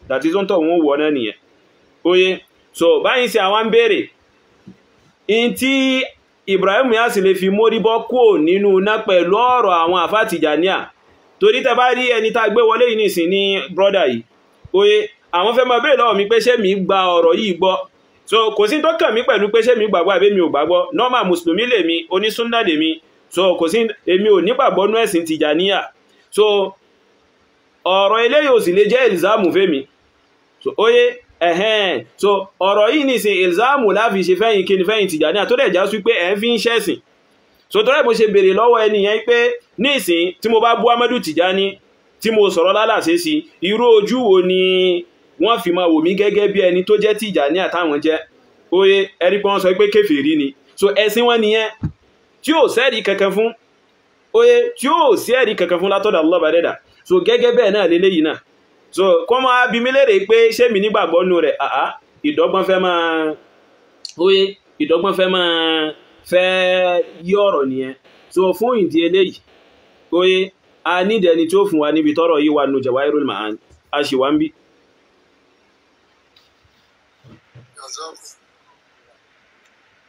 tàbí tó ń tọ̀ wọ́n wọ̀ náà nìyẹn. Oye so báyìí sí àwọn ń béèrè in tí Ibrahim Inyas lè fi mórí bọ́ kúò nínú náà pẹ̀lú ọ̀rọ̀ àwọn àfá Tìjàníà, torí tẹ bá rí ẹni tá gbé wọlé yìí nìsín ní brọ́dà yìí, oye àwọn fẹ́ máa béèrè lọ́wọ́ mi pé ṣé mi gba ọ̀rọ̀ yìí gbọ́. So kò sí tó kàn mí pẹ̀lú pé ṣé mi gbàgbọ́ àbí mi ò gbàgbọ́, normal mùsùlùmí lèmi, onísúnnà lèmi, so kò sí èmi ò nígbàgbọ́ nú ẹ̀sìn Tìjàníyà. So ọ̀rọ̀ eléyìí ò sì lè jẹ́ ìlzámù fẹ́mi. So oye ẹ̀hẹ́n, so ọ̀rọ̀ yìí nìsín ìlzámù láfi ṣe fẹ́yìn kí ni fẹ́yìn Tìjàníyà tó dẹ̀ já sí pé ẹ̀ ń fi ń ṣẹ̀sìn. So tó rẹ̀ mo ṣe béèrè lọ́wọ́ ẹni yẹn pé nísìn tí mo bá bú Ahmadu Tijani tí mo sọ̀rọ̀ lálàsẹ́ sí, irú ojú wo ni wọ́n fi máa wò mí gẹ́gẹ́ bí ẹni tó jẹ́ Tìjàníyà táwọn jẹ́? Oye ẹ̀rí pé wọ́n sọ pé kèfèrí ni. So ẹ̀sìn wọn nìyẹn tí ò sẹ́ẹ̀rí kankan fún, oye tí ò sí ẹ̀rí kankan fún látọ̀dọ̀ Allah bá dẹ́dà. So gẹ́gẹ́ bẹ́ẹ̀ náà lélẹ́yìí náà. So kọ́ máa bi mí léèrè pé ṣé mi nígbàgbọ́ nù rẹ̀, àá ìdọ́gbọ́n fẹ́ máa, oye ìdọ́gbọ́n fẹ́ máa fẹ́ yí ọ̀rọ̀ nìyẹn. So fún ìdí eléyìí, oye a nídìí ẹni tí ó fún wa níbi tọ́rọ̀ yìí wà nù Jawahirul Ma'ani, a sì wá ń bí.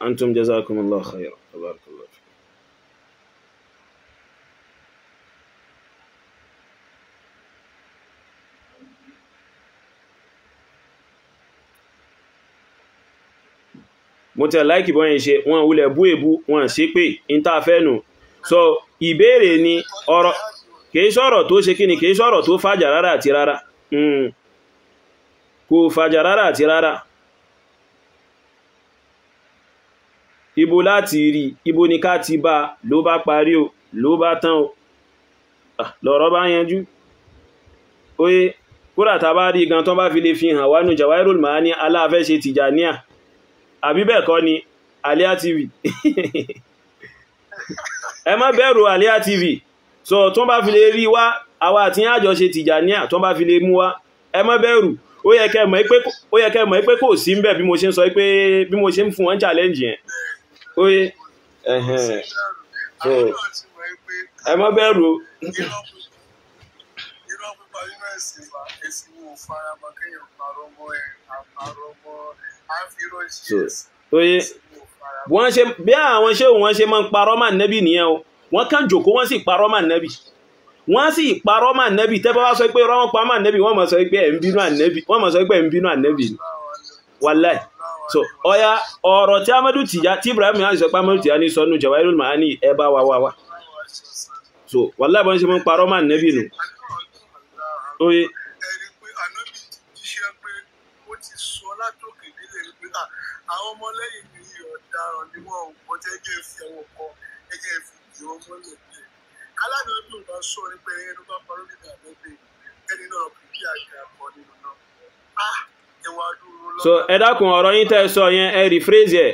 Antum jazakumullahu khairan. Barakallahu. Mo tẹ̀ láìkì bọ́ yẹn ṣe, wọ́n wulẹ̀ bú èbú, wọ́n ṣe pé in ta fẹ́ nù. So ìbéèrè ni ọ̀rọ̀ kìí sọ̀rọ̀ tó ṣe kíni, kìí sọ̀rọ̀ tó fàjà rárá àti rárá. Kò fàjà rárá àti rárá. Ibo láti rí, ibo ni ká ti bá, ló bá parí o, ló bá tán o, lọ̀rọ̀ bá yanjú. Oye kúrà tá bá rí gan tán bá fi lè fi hàn wánú Jawahirul Ma'ani aláàfẹ́ ṣe Tìjàníà, àbí bẹ́ẹ̀ kọ́ ni Alia TV. Ẹ má bẹ̀rù Alia TV. So tó bá fi lè rí wá, àwa àti àjọ ṣe Tìjàníà, tó bá fi lè mú wá, ẹ má bẹ̀rù. Ó yẹ kẹ́ mọ̀ pé kò sí ńbẹ̀ bí mo ṣe ń sọ pé bí mo ṣe ń fún wọn challenge yẹn. Oye ẹ̀hẹ̀n, so ẹ má bẹ̀rù. Irọ́ pípa nínú ẹ̀sìn wa, ẹ̀sìn wo faramọ́ kéèyàn parọ́ mọ́ ẹ̀ àparọ́ mọ́ So oye wọ́n ṣe bí àwọn ṣe wọ́n ṣe máa ń parọ́ mà nẹ́bì nìyẹn o. Wọ́n kàn jòkó wọ́n sì parọ́ mà nẹ́bì, wọ́n sì parọ́ mà nẹ́bì. Tẹ́ bá wá sọ pé irọ́ wọn pa mà nẹ́bì, wọ́n máa sọ pé ẹ̀ ń bínú ànẹ́bì, wọ́n máa sọ pé ẹ̀ ń bínú ànẹ́bì ni, wàláì. So ọya ọ̀rọ̀ tí Ahmadu Tijani tí Ibrahim Inyas sọ pé Ahmadu Tijani sọ nù Jawahirul Ma'ani ẹ bá wa wá wá. So wàláì bọ́n ṣe máa ń parọ́ mà nẹ́bì nù. Oye àwọn ọmọlẹ́yìn mi ọ̀daràn ni wọ́n ò bọ́ jẹ́ ẹjẹ́ fi ọwọ́ kọ ẹjẹ́ fi dì wọ́n mọ́lẹ̀ bẹ́ẹ̀. Aláàbẹ̀ ọdún bá sọ nípa ẹni tó bá parọ́ nínú àbẹ́bẹ̀ ẹni náà kò bí àgbà kọ nínú náà. Á ẹwà dúró lọ́wọ́. So ẹ dákun ọ̀rọ̀ yín tẹ́ ẹ sọ yẹn, ẹ rephrase ẹ̀.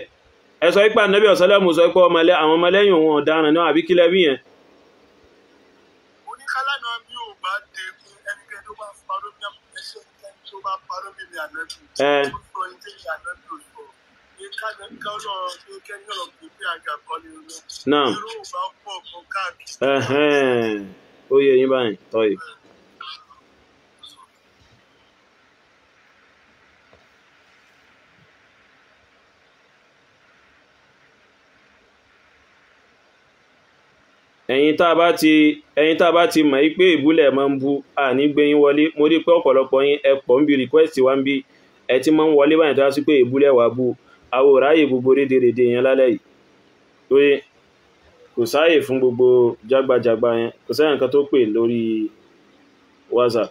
Ẹ sọ pé Ànábì ọ̀sálẹ́mù sọ pé àwọn ọmọlẹ́yìn òun ọ̀daràn náà, àbí kílẹ̀ bí yẹn. Oníkálá náà bí ò bá dé pé ẹnikẹ́ni tó bá parọ́ bí ẹnikẹ́ni tó bá parọ́ bí mi ànábì. Tó sọ ilé ànábì ò sọ pé Naam. Ó yé yín báyìí, tọ́yì. Ẹ̀yin tá a bá ti mọ̀ pé ìbúlẹ̀ máa ń bú, à ní gbé yín wọlé. Mo rí pé ọ̀pọ̀lọpọ̀ yín ẹ pọ̀ ń bí request wá ń bí, ẹ ti máa ń wọlé báyìí tó wá sí pé ìbúlẹ̀ wà bú. Àwọn òráyè gbogbo rédèrèdè yẹn lálẹ́ yìí. Oye, kò sáàyè fún gbogbo jágbajàgba yẹn, kò sáàyè nǹkan tó pè lórí WhatsApp.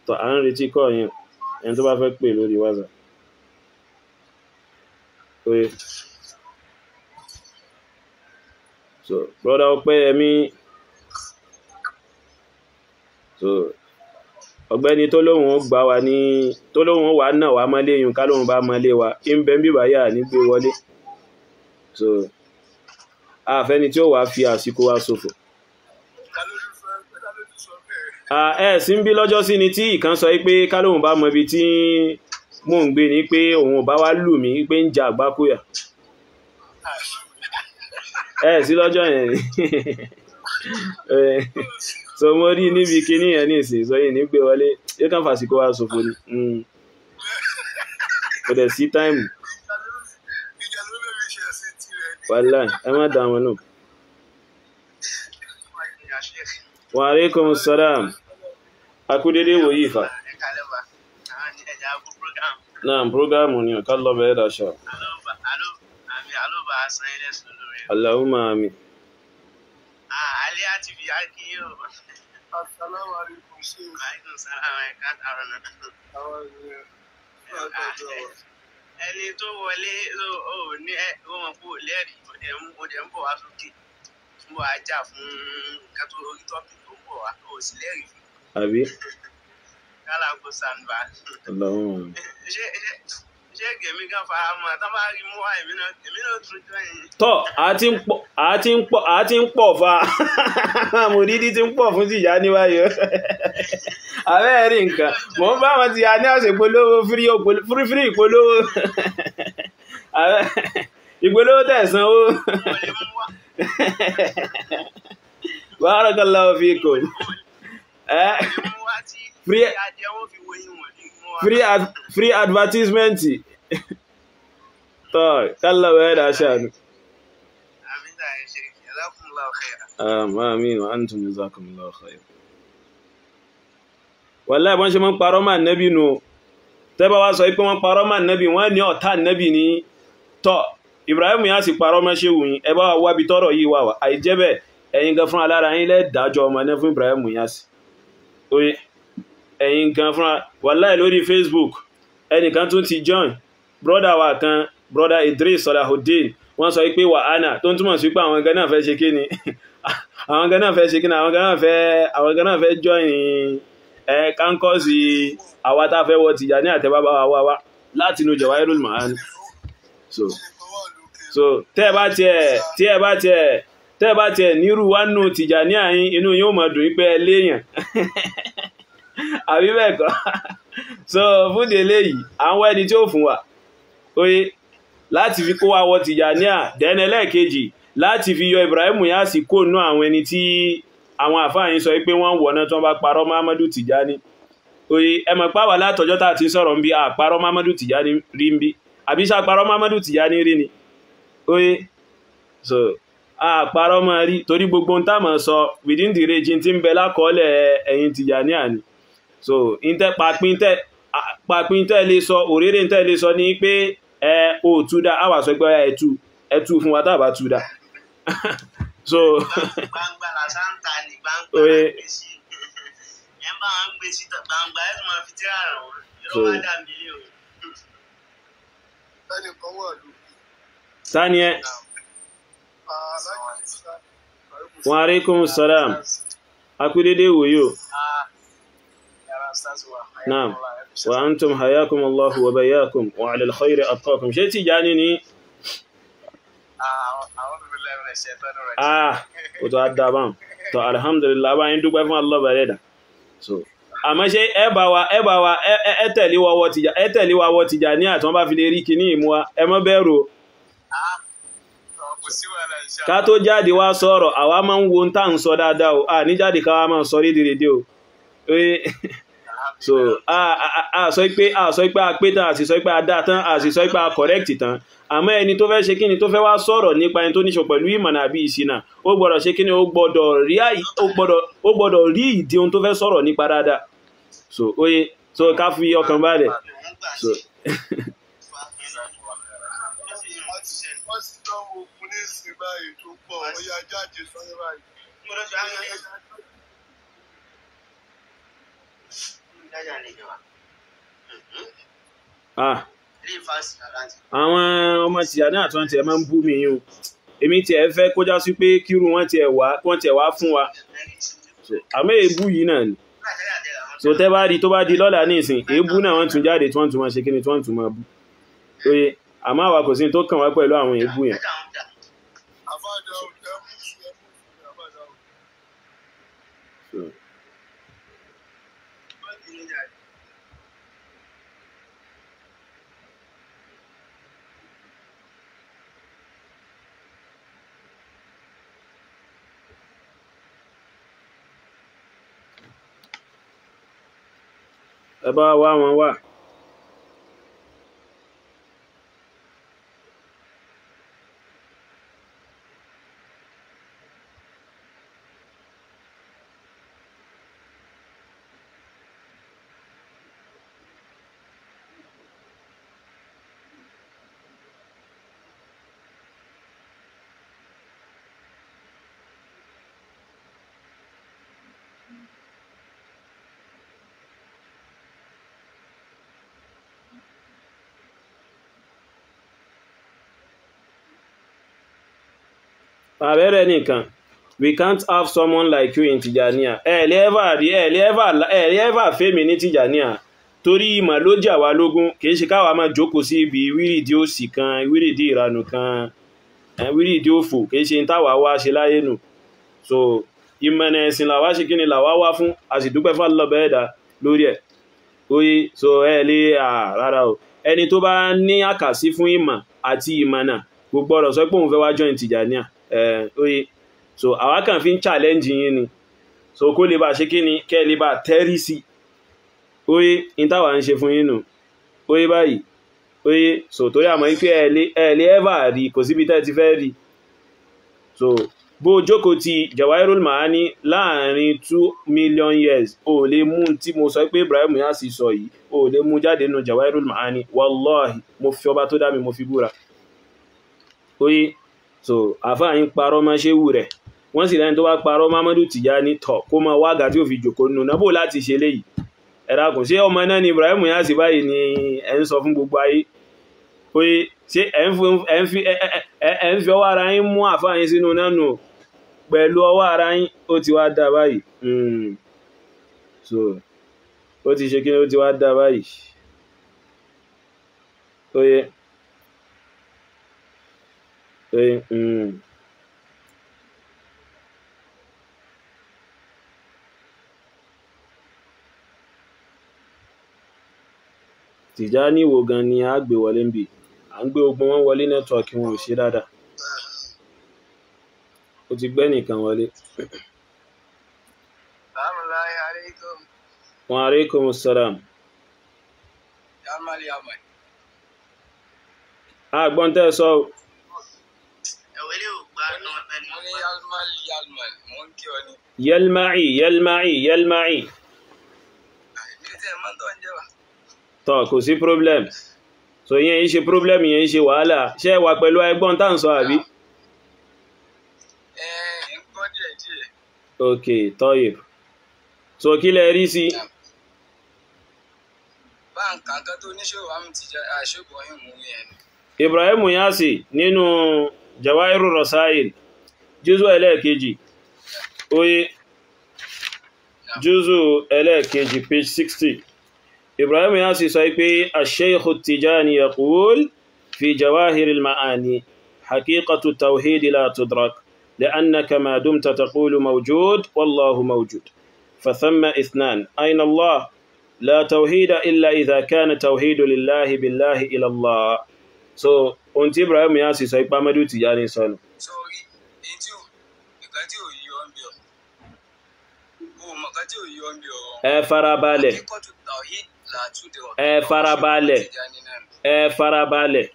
Tó à ń retí kọ́ yẹn, ẹni tó bá fẹ́ pè lórí WhatsApp. Oye. So, brother Ọpẹ́yẹmí, so ọ̀gbẹ́ni tó lóun ó gbà wá ní, tó lóun wà náà wà mọ́lé yun, ká lóun bá mọ́lé wa, ń bẹ ń bíbá yà ní gbé wọlé. So, àfẹ́ni tí ó wà fi àsìkò wa ṣòfò. Ẹ sì ń bí lọ́jọ́ sí ni tí ìkan sọ pé ká lóun bá mọ ibi tí mò ń gbé ni pé òun ò bá wá lù mí pé ń jà àgbákòyà. Ẹ sí lọ́jọ́ yẹn ni. So mo rí níbi kíní yẹn ní ìsìn, so yìí ní gbé wọlé, yóò kàn fàsìkò wa ṣòfò ni. Kò dẹ̀ sí táìmù. Wàláì, ẹ má dá wọn lò. Wa alaikum salam. Akúdédé wòyí ìfà. Náà, prógámù ni ọ̀ká lọ bẹ̀rẹ̀ dáṣà. Allahumma amin. Ẹni tó wọlé ó ní ó mọ̀ pé ó lẹ́rìí, ó dẹ̀ ń bọ̀ wá sókè, ń bọ̀ ajá fún nǹkan tó orí tọ́pì tó ń bọ̀ wá, ó sì lẹ́rìí fún. Àbí? Kálá kó sàǹbà. Ṣé gèmí kan fara mọ́, tán bá rí mú wá èmi náà tún jọ yìí. Tọ́, a ti ń pọ̀ fa. Mùrídí ti ń pọ̀ fún Tìjání báyìí. Àbẹ́ rí nǹkan, mò ń bá wọn Tìjání àṣẹ ìpolówó fírí ìpolówó. Ìpolówó tẹ̀sán ó. Barakallahu fikum. Free advertisement. Tọ́, kálọ̀ bẹ́ẹ̀ dà ṣàánú. Àmín wa antum jazakumullahu khair. Wallahi bọ́n ṣe mọ́ ń parọ́ máa nẹ́bí nù. Tẹ́bá wá sọ pé wọ́n parọ́ máa nẹ́bí, wọ́n ní ọ̀tá nẹ́bí ní tọ́. Ibrahim yá sì parọ́ mọ́ ṣe wùyín, ẹ bá wa wábi tọ́rọ̀ yìí wà wà. Àìjẹ́ bẹ́ẹ̀, ẹ̀yin gan fún alára yín lẹ́ẹ̀dájọ́ ọmọ náà fún Ibrahim yá sí. Oye, ẹ̀yin gan fún wallahi lórí Facebook, ẹnìkan tún ti join, brother wa kan, brother Idris Salahuddin, wọ́n sọ pé wà ánà tó ń túmọ̀ sí pé àwọn gan náà fẹ́ ṣe kí ni, àwọn gan náà fẹ́ ṣe kí ni, àwọn gan náà fẹ́ join ẹ kánkọ́sì àwa tá a fẹ́ wọ Tìjàní àtẹ́bábá wa wá láti inú Jawahirul Ma'ani. So tẹ́ ẹ bá tiẹ̀ nírú wá nù Tìjàní àyín, inú yóò mọ̀ dùn pé ẹ léèyàn. Àbí bẹ́ẹ̀ kọ́. So fún délé yìí, àwọn ẹni tí ó fún wa oye láti fi kó wa wọ Tìjàní à dẹ́nẹ́ lẹ́ẹ̀kejì láti fi yọ Ibrahim Inyas kó nú àwọn ẹni tí àwọn àfáà yín sọ pé wọ́n wọ̀nà tí wọ́n bá parọ́ Muhammadu Tìjàní. Oye, ẹ mọ̀ pé àwa látọjọ́ tá a ti sọ̀rọ̀ ń bí àparọ́ Muhammadu Tìjàní rí ń bí, àbí ṣá parọ́ Muhammadu Tìjàní rí ni. Oye, so àparọ́ mọ́ rí torí gbogbo ohun tá a mọ̀ sọ within the range tí ń bẹ lákọọ́lẹ̀ ẹ̀yin Tìjàní àní. So intẹ́ pàpín tẹ́ lè sọ, òréré tẹ́ lè sọ ní pé ẹ ò túdá, a wà sọ pé ẹ tú fún wa tá bá túdá. So gbangba la santa ni gbangba la gbé sí. Ẹ bá wọn gbé sí gbangba, ẹ máa fi tíra ràn wọ́n. Yóò wá dà mí o. Ẹnìkan wà lókè. Sani ẹ. Wa alaikum salam. Akúdédé wòye o. Naam. Wa antum hayakum Allahu wa bayakum wa ala al-khayri abqakum. Ṣé Tìjàní ni? Ah, ó tó adá bá ń. Tó alhamdulillah bá yín dúpẹ́ fún Allah bẹ̀rẹ̀ dà. So, àmọ́ ṣé ẹ bá wa ẹ tẹ̀lé wa wọ Tìjàní àti wọ́n bá fi lè rí kíní ìmú wa, ẹ má bẹ̀rù o. Ká tó jáde wá sọ̀rọ̀, àwa máa ń wo ohun tá à ń sọ dáadáa o. A ní jáde ká wá máa sọ rédèrèdè o. So a sọ pé a sọ pé a pé tán, a sì sọ pé a dá tán, a sì sọ pé a correct tán. Àmọ́ ẹni tó fẹ́ ṣe kíni, tó fẹ́ wá sọ̀rọ̀ nípa ẹni tó níṣọ pẹ̀lú ìmọ̀nà àbí ìṣìnà, ó gbọ́dọ̀ ṣe kíni, ó gbọ́dọ̀ rí ìdí ohun tó fẹ́ sọ̀rọ̀ nípa dáadáa. So oye, so ká fi ọkàn balẹ̀. So wọ́n ti tán ogun ní ìsìn báyìí tó pọ̀, ó yá jáde sọ́yẹ́ báyìí. Àwọn ọmọ Tìjàní àtúntì ẹ máa ń bú mi yín o. Èmi tiẹ̀ fẹ́ kó já sí pé kírú wọn tiẹ̀ wá, kí wọ́n tiẹ̀ wá fún wa. Àmọ́ èébú yìí náà ni. So tẹ́ bá rí tó bá di lọ́la ní ìsìn, èébú náà wọ́n tún jáde tí wọ́n tún máa ṣe kíni, tí wọ́n tún máa bú. Oye, àmọ́ àwa kò sí tó kàn wá pẹ̀lú àwọn èébú yẹn. Ẹ bá wá wọn wá. Àbẹ̀rẹ̀ nìkan, we can't have someone like you in Tijaniya. Ẹ lè ever rí, ẹ lè ever fẹ́mi ní Tijaniya. Torí ìmọ̀ ló jà wá lógún, kìí ṣe káwa máa jókòó sí ibi wírìdí òsì kan, wírìdí ìranù kan, wírìdí òfò, kìí ṣe táwa wá ṣe láyé nù. So ìmọ̀nà ẹ̀sìn làwa ṣe kíni làwa wá fún, a sì dúpẹ́ fún Allah bẹ́ẹ̀dá lórí ẹ̀. Oye, so ẹ lè rárá o. Ẹni tó bá ní àkàsí fún ìmọ̀ àti ìmọ̀nà, gbogbo ọ̀rọ̀ sọ pé òun fẹ́ wá join Tijaniya. Oye, so àwa kàn fi ń challenge yín ni. So kó lè bá ṣe kí ni, kẹ́ lè bá tẹ́rí sí. Oye, in táwa ń ṣe fún yín nù. Oye báyìí, oye, so torí àmọ́ pé ẹ lè ever rí, kò síbi tẹ́ ti fẹ́ rí. So bó jókòó ti Jawahirul Ma'ani láàrin 2 million years, o lè mú tí mo sọ pé Ibrahim Niasse sọ yìí, o lè mú jáde nínú Jawahirul Ma'ani. Wallahi, mo fi ọba tó dá mi, mo fi búra. Oye, so àfáà yín parọ́ mọ́ ṣéwù rẹ̀, wọ́n sì lẹ́ni tó bá parọ́ Mamadu Tijani tọ̀ kó mọ wága tí ó fi jòkó nù náà bó láti ṣe léyìí. Ẹ dákun, ṣé ọmọ náà ni Ibrahim Niasse báyìí ni ẹ ń sọ fún gbogbo ayé? Oye, ṣé ẹ ń fi ọwọ́ ara yín mú àfáà yín sínú náà nù pẹ̀lú ọwọ́ ara yín? Ó ti wá dá báyìí. So ó ti ṣe kí ni, ó ti wá dá báyìí. Oye. Tìjání wo gan ni a gbé wọlé ń bì? À ń gbé ogun wọn wọlé, nẹ́tíwọ̀kì wọn ò ṣe dáadáa. Ó ti gbẹ́ nìkan wọlé. Wa alaikumus salam. Àgbọ́n tẹ́ sọ. Yalma'i, yalma'i, yalma'i. Tọ́, kò sí problem. So ìyẹn yìí ṣe problem, ìyẹn yìí ṣe wàhálà. Ṣé wà pẹ̀lú ẹgbọ́n tá ń sọ àbí? Ok, tọ́yìb. So kí lẹ rí sí? Ibrahim Niasse nínú Jawahirur Rasail, jùzù ẹlẹ́ẹ̀kejì, oye, jùzù ẹlẹ́ẹ̀kejì, page 60. Ibrahim Niasse sọ pé Ash-Shaykh At-Tijani yaqul fi Jawahir al-Ma'ani haqiqatu at-tawhid la tudrak li'annaka ma dumta taqulu mawjud wallahu mawjud fathamma ithnan ayna Allah la tawhida illa idha kana tawhidu lillahi billahi ila Allah. So ohun tí Ibrahim Niasse sọ ipá Amadu Tijani sọnù. Ẹ farabalẹ̀, ẹ farabalẹ̀, ẹ farabalẹ̀,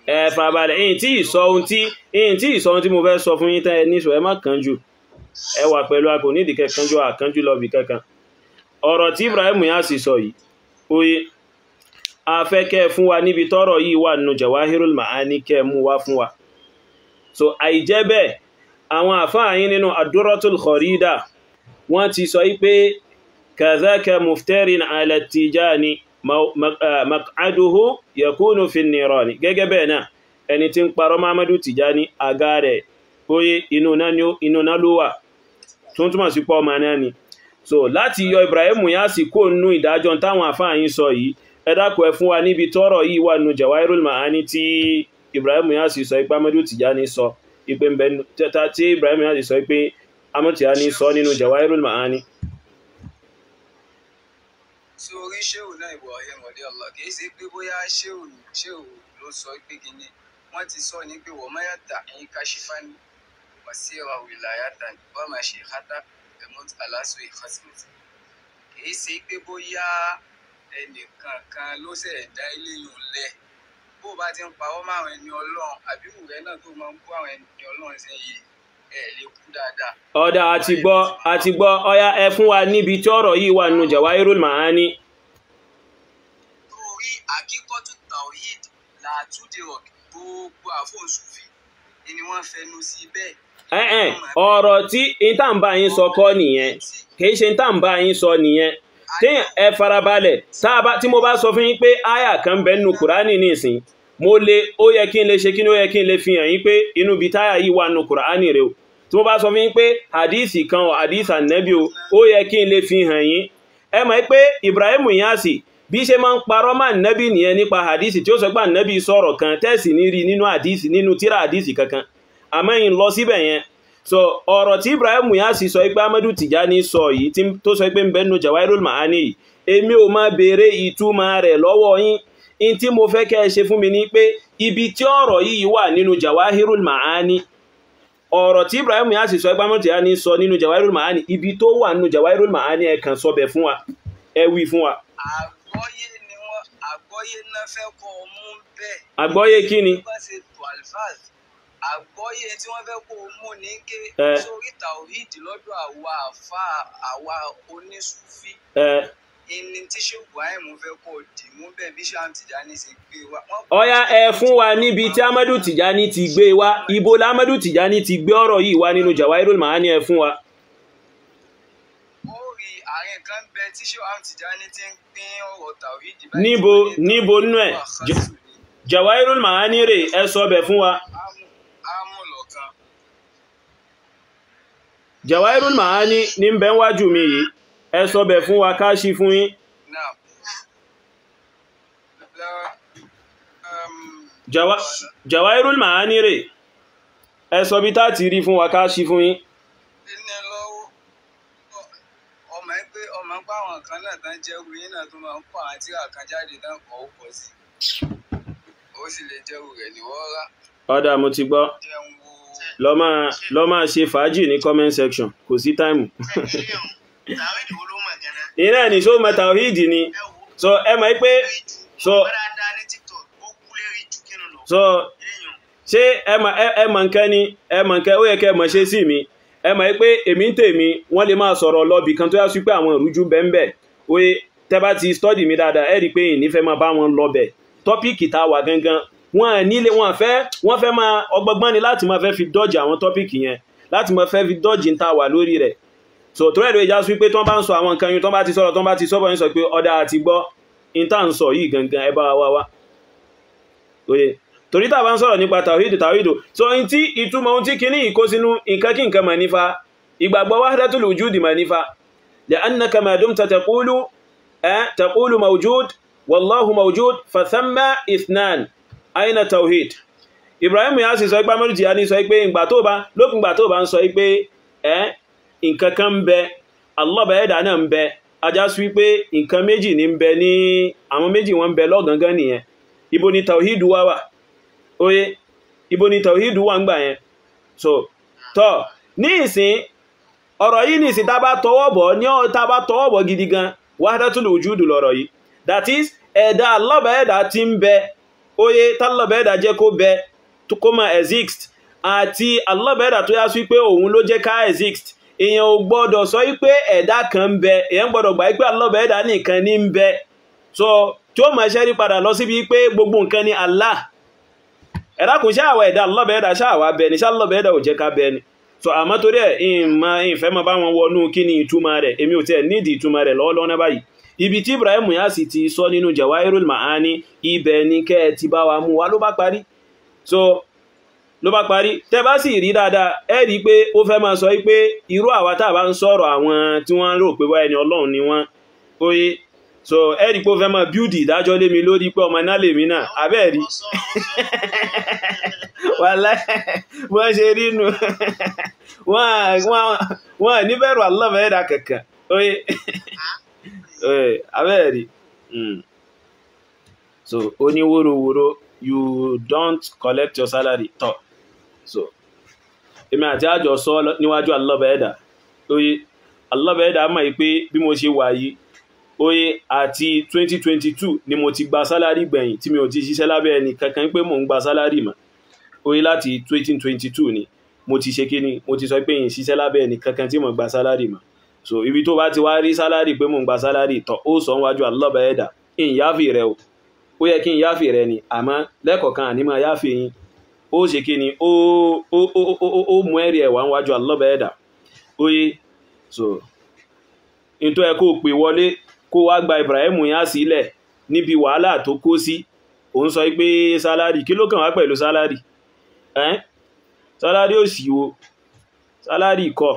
ẹ farabalẹ̀. Ìyìn tí ìsọ ohun tí ìyìn tí ìsọ ohun tí mo fẹ́ sọ fún yín tẹ́ ẹ níṣọ, ẹ má kánjú, ẹ wà pẹ̀lú a kò nídìí kẹ́ kánjú, àkánjú lọ bì kankan. Ọ̀rọ̀ tí Ibrahim Niass sọ yìí, oye, a fẹ́ kẹ́ fún wa níbi tọ́rọ̀ yìí wà nínú Jawahirul Ma'ani, kẹ́ mú wá fún wa. So àìjẹ́ bẹ́ẹ̀, àwọn àfáà yín nínú Ad-Durratul Kharida wọ́n ti sọ yí pé kadhaka muftarin ala Tijani maq'aduhu yakunu fi nirani. Gẹ́gẹ́ bẹ́ẹ̀ náà, ẹni tí ń parọ́ Muhammadu Tijani, àga rẹ̀ oye inú náà ló wà, tó ń túmọ̀ sí pọ́ ọmọ náà ni. So láti yọ Ibrahim Niass kó nú ìdájọ́ táwọn àfáà yín sọ yìí, ẹ dákun ẹ fún wa níbi tọ́rọ̀ yìí wà nù Jawahirul Ma'ani tí Ibrahim Niass sọ pé Amadu Tijani sọ ipe ń bẹ tí Ibrahim Niass sọ pé Amadu Tijani sọ nínú Jawahirul Ma'ani. Sórí ṣéwù náà Ibrahim ọdẹ Allah, kì í ṣe pé bóyá ṣéwù ló sọ pé kíní, wọ́n ti sọ ní pé wọ́n máa yàtà ẹ̀yìn káṣífánì wàsíra wìláyàtà wọ́n máa ṣe hátà ẹ̀mọ́t aláṣọ ìfàsìmọ̀tì. Kì í ṣe pé bóyá ẹnìkan kan ló ṣẹ̀ dá ilé yòó lẹ̀. Bó o bá ti ń parọ́ mọ́ àwọn ẹni Ọlọ́run àbí ìwúrẹ́ náà tó máa ń kó àwọn ẹni Ọlọ́run sí yìí, ẹ lè kú dáadáa. Ọ̀dà àti gbọ́, àti gbọ́, ọya ẹ fún wa níbi tí ọ̀rọ̀ yìí wà nínú Jawahirul Ma'ani. Torí àkíkọ́tù tawhid làtúndì gbogbo àfọ̀nsùfì ni wọ́n fẹnu sí bẹ́ẹ̀. Ẹ̀ẹ́n, ọ̀rọ̀ tí ìtàǹbà yín sọ kọ́ nìyẹn, kìí ṣe ìtàǹbà yín sọ nìyẹn. Téèyàn ẹ farabalẹ̀, tí mo bá sọ fún yín pé áyà kan bẹ nínú Kùránì nísìn, mo lè, ó yẹ kí n lè ṣe kí ni, ó yẹ kí n lè fi hàn yín pé inú ibi táyà yìí wà nínú Kùránì rẹ o. Tí mo bá sọ fún yín pé hadisi kan o, hadisi ànẹ́bí o, ó yẹ kí n lè fi hàn yín. Ẹ mọ̀ pé Ibrahim Niass bí ṣe máa ń parọ́ máa nẹ́bí nìyẹn nípa hadisi, tí ó sọ pé ànẹ́bí sọ̀rọ̀ kan tẹ́sì ní rí nínú hadisi, nínú tíra hadisi kankan. Àmọ́ yìí lọ síbẹ̀ yẹn. So ọ̀rọ̀ tí Ibrahim Niass sọ pé Amadu Tijani sọ yìí, tó sọ pé ń bẹ nínú Jawahirul Ma'ani yìí, èmi ò máa béèrè ìtumọ̀ rẹ̀ lọ́wọ́ yín. In tí mo fẹ́ kẹ́ ẹ ṣe fún mi ni pé ibi tí ọ̀rọ̀ yìí wà nínú Jawahirul Ma'ani, ọ̀rọ̀ tí Ibrahim Niass sọ pé Amadu Tijani sọ nínú Jawahirul Ma'ani, ibi tó wà nínú Jawahirul Ma'ani, ẹ kàn sọ bẹ̀ fún wa, ẹ wí fún wa. Àgbọ́yé ni wọ́n, àgbọ́yé náà fẹ́ kọ́ ọ mú bẹ́ẹ̀. Àgbọ́yé kí ni? Àgbọ́yé tí wọ́n fẹ́ kó o mú ní ké sórí tawhid lọ́dọ̀ àwa àfa àwa onísúfí. Ìní tí Sheikh Ibrahim fẹ́ kó o dì mú bẹ́ẹ̀ bí Sheikh Tijani ṣe gbé wa. Ọ̀yá ẹ fún wa níbi tí Amadu Tijani ti gbé wa, ibo l'Amadu Tijani ti gbé ọ̀rọ̀ yìí wá nínú Jawahirul Ma'ani, ẹ fún wa. Ó rí àárín kan bẹ tí Sheikh Tijani ti ń pín ọ̀rọ̀ tawhid. Níbo níbo nú ẹ̀ Jawahirul Ma'ani rè, ẹ sọ bẹ̀ fún wa. Jawahirul Ma'ani ní ń bẹ wájú mi yìí, ẹ sọ bẹ̀ fún wa ká ṣí fún yín. Jawahirul Ma'ani rè, ẹ sọ bí tá ti rí fún wa ká ṣí fún yín. Ọmọ pé ọmọ pa àwọn kan náà tán jẹ́rú yín náà tó máa ń kọ́ àwọn tíra kan jáde tán kọ́ ó pọ̀ sí, ó sì lè jẹ́rú rẹ̀ ní wọ́ọ́rá. Ọ̀dà mo ti gbọ́, lọ máa ṣe fàájì ní comment section, kò sí táìmù. Iná ní ṣó mọ tàwíìdì ni. So ẹ mọ̀ pé so ṣé ẹ mọ̀ nǹkan ni, ẹ mọ̀ nǹkan, ó yẹ kẹ́ ẹ mọ̀ ṣe sí mi. Ẹ mọ̀ pé èmi ń tèmi, wọ́n lè máa sọ̀rọ̀ lọ́bì kan tó yá sí pé àwọn ìrújú bẹ́ẹ̀ oye, tẹ́ bá ti study mi dáadáa, ẹ rí i pé ìnífẹ́ máa bá wọn lọ́bẹ̀. Tọ́píìkì tá a wà gangan, wọ́n nílé, wọ́n fẹ́ máa ọgbọ́gbọ́n ni láti máa fẹ́ fi dọ́jì àwọn tọ́píìkì yẹn, láti máa fẹ́ fi dọ́jì ń ta wà lórí rẹ̀. So tó ẹ̀rọ ìjà sí pé tán bá ń sọ àwọn nǹkan yìí, tán bá ti sọ̀rọ̀, tán bá ti sọ́bọ̀ yín sọ pé ọ̀dà àti gbọ́ in tá ń sọ yìí gangan, ẹ bá wa wá. Oye, torí tá a bá ń sọ̀rọ̀ nípa tàwídù tàwídù, so in tí ìtumọ̀ ohun tí kinní yìí kó sínú nǹkan kí nǹkan mà nífa, ìgbàgbọ́ wahdatul wujudi mà nífa. Li'annaka ma dumta taqulu taqulu mawjud wallahu mawjud fathamma ithnan aina tawhid. Ibrahim Niass sọ pé Amadu Tijani sọ pé ìgbà tó bá lópin ìgbà tó bá ń sọ pé nǹkan kan ń bẹ, Allah bá ẹ̀dá náà ń bẹ, ajá sí wípé nǹkan méjì ní ń bẹ, ní àwọn méjì wọ́n ń bẹ lọ́gangan nìyẹn. Ibo ni tawhid wá wà? Oye, ibo ni tawhid wà ń gbà yẹn? So tọ́ ní ìsìn ọ̀rọ̀ yìí ní ìsìn tá bá tọwọ́ bọ̀ ní tá bá tọwọ́ bọ̀ gidi gan, wahdatul wujudu lọ̀rọ̀ yìí. That is, ẹ̀dá alábẹ̀ẹ́dà tí ń bẹ, oye tálọ́bẹ̀ẹ́dà jẹ́ kó bẹ, kó máa exist, àti alábẹ̀ẹ́dà tó yá sí pé òun ló jẹ́ ká exist. Èèyàn ò gbọ́dọ̀ sọ wípé ẹ̀dá kan ń bẹ, èèyàn gbọ́dọ̀ gbà wípé alábẹ̀ẹ́dà nìkan ní ń bẹ. So tí ó máa ṣẹ́rí padà lọ síbi pé gbogbo nǹkan ni Allah. Ẹ̀dá kò ṣáà wà, ẹ̀dá alábẹ̀ẹ́dà ṣáà wà bẹ ni, ṣáà alábẹ̀ẹ́dà ò jẹ́ ká bẹ ni. So àmọ́ torí ẹ̀ ìfẹ́ máa bá wọn wọnú kí ni ìtumọ̀ rẹ̀, èmi ò tiẹ̀ nídìí ìtumọ̀ rẹ̀ lọ́wọ́lọ́wọ́ náà báyìí. Ibi tí Ibrahim Niass ti sọ nínú Jawahirul Ma'ani, ibẹ̀ ni kẹ́ ẹ ti bá wa mú wa ló bá parí. So ló bá parí. Tẹ́ bá sì rí dáadáa, ẹ rí pé ó fẹ́ máa sọ pé irú àwa tá a bá ń sọ̀rọ̀ àwọn tí wọ́n rò pé wáyé ni Ọlọ́run ni wọ́n. Oye, so ẹ rí pé ó fẹ́ máa bíúdì ìdájọ́ lé mi lórí pé ọmọ náà lèmi náà, abẹ́ rí. Wàláhì wọ́n ṣe rí nu, wọ́n ní bẹ̀rù Allah bẹ̀rẹ̀ dà kankan. Oye, abẹ́ rí. So ó ní wóróworó, you don't collect your salary. Tọ́ so èmi àti àjọ sọ níwájú Allah bẹ̀rẹ̀ dà. Oye, Allah bẹ̀rẹ̀ dà mọ̀ pé bí mo ṣe wà yìí, oye, àti 2022 ni mo ti gba sálárì gbẹ̀yìn tí mi ò ti ṣiṣẹ́ lábẹ́ ẹni kankan pé mò ń gba sálárì mọ́. Oye, láti 2022 ni mo ti ṣe kíni, mo ti sọ pé yìí ṣiṣẹ́ lábẹ́ ẹni kankan tí mo gba sálárì mọ́. So ibi tó bá ti wá rí sálárì pé mò ń gba sálárì, tọ́ ó sọ níwájú Allah bẹ̀rẹ̀ dà, ìyìn yáfì rẹ o. Ó yẹ kí n yáfì rẹ ni, àmọ́ lẹ́kọ̀ọ̀kan àní máa yáfì yín. Ó ṣe kíni, ó mú ẹ̀rí ẹ̀ wá níwájú Allah bẹ̀rẹ̀ dà. Oye, so nítorí ẹ kó pè wọlé kó wá gba Ibrahim Niass sílẹ̀ níbi wàhálà tó kó sí. Òun sọ pé sálárì, kí ló kàn wá pẹ̀lú sálárì? Ẹ́n, sálárì ò sí wo, sálárì kọ́,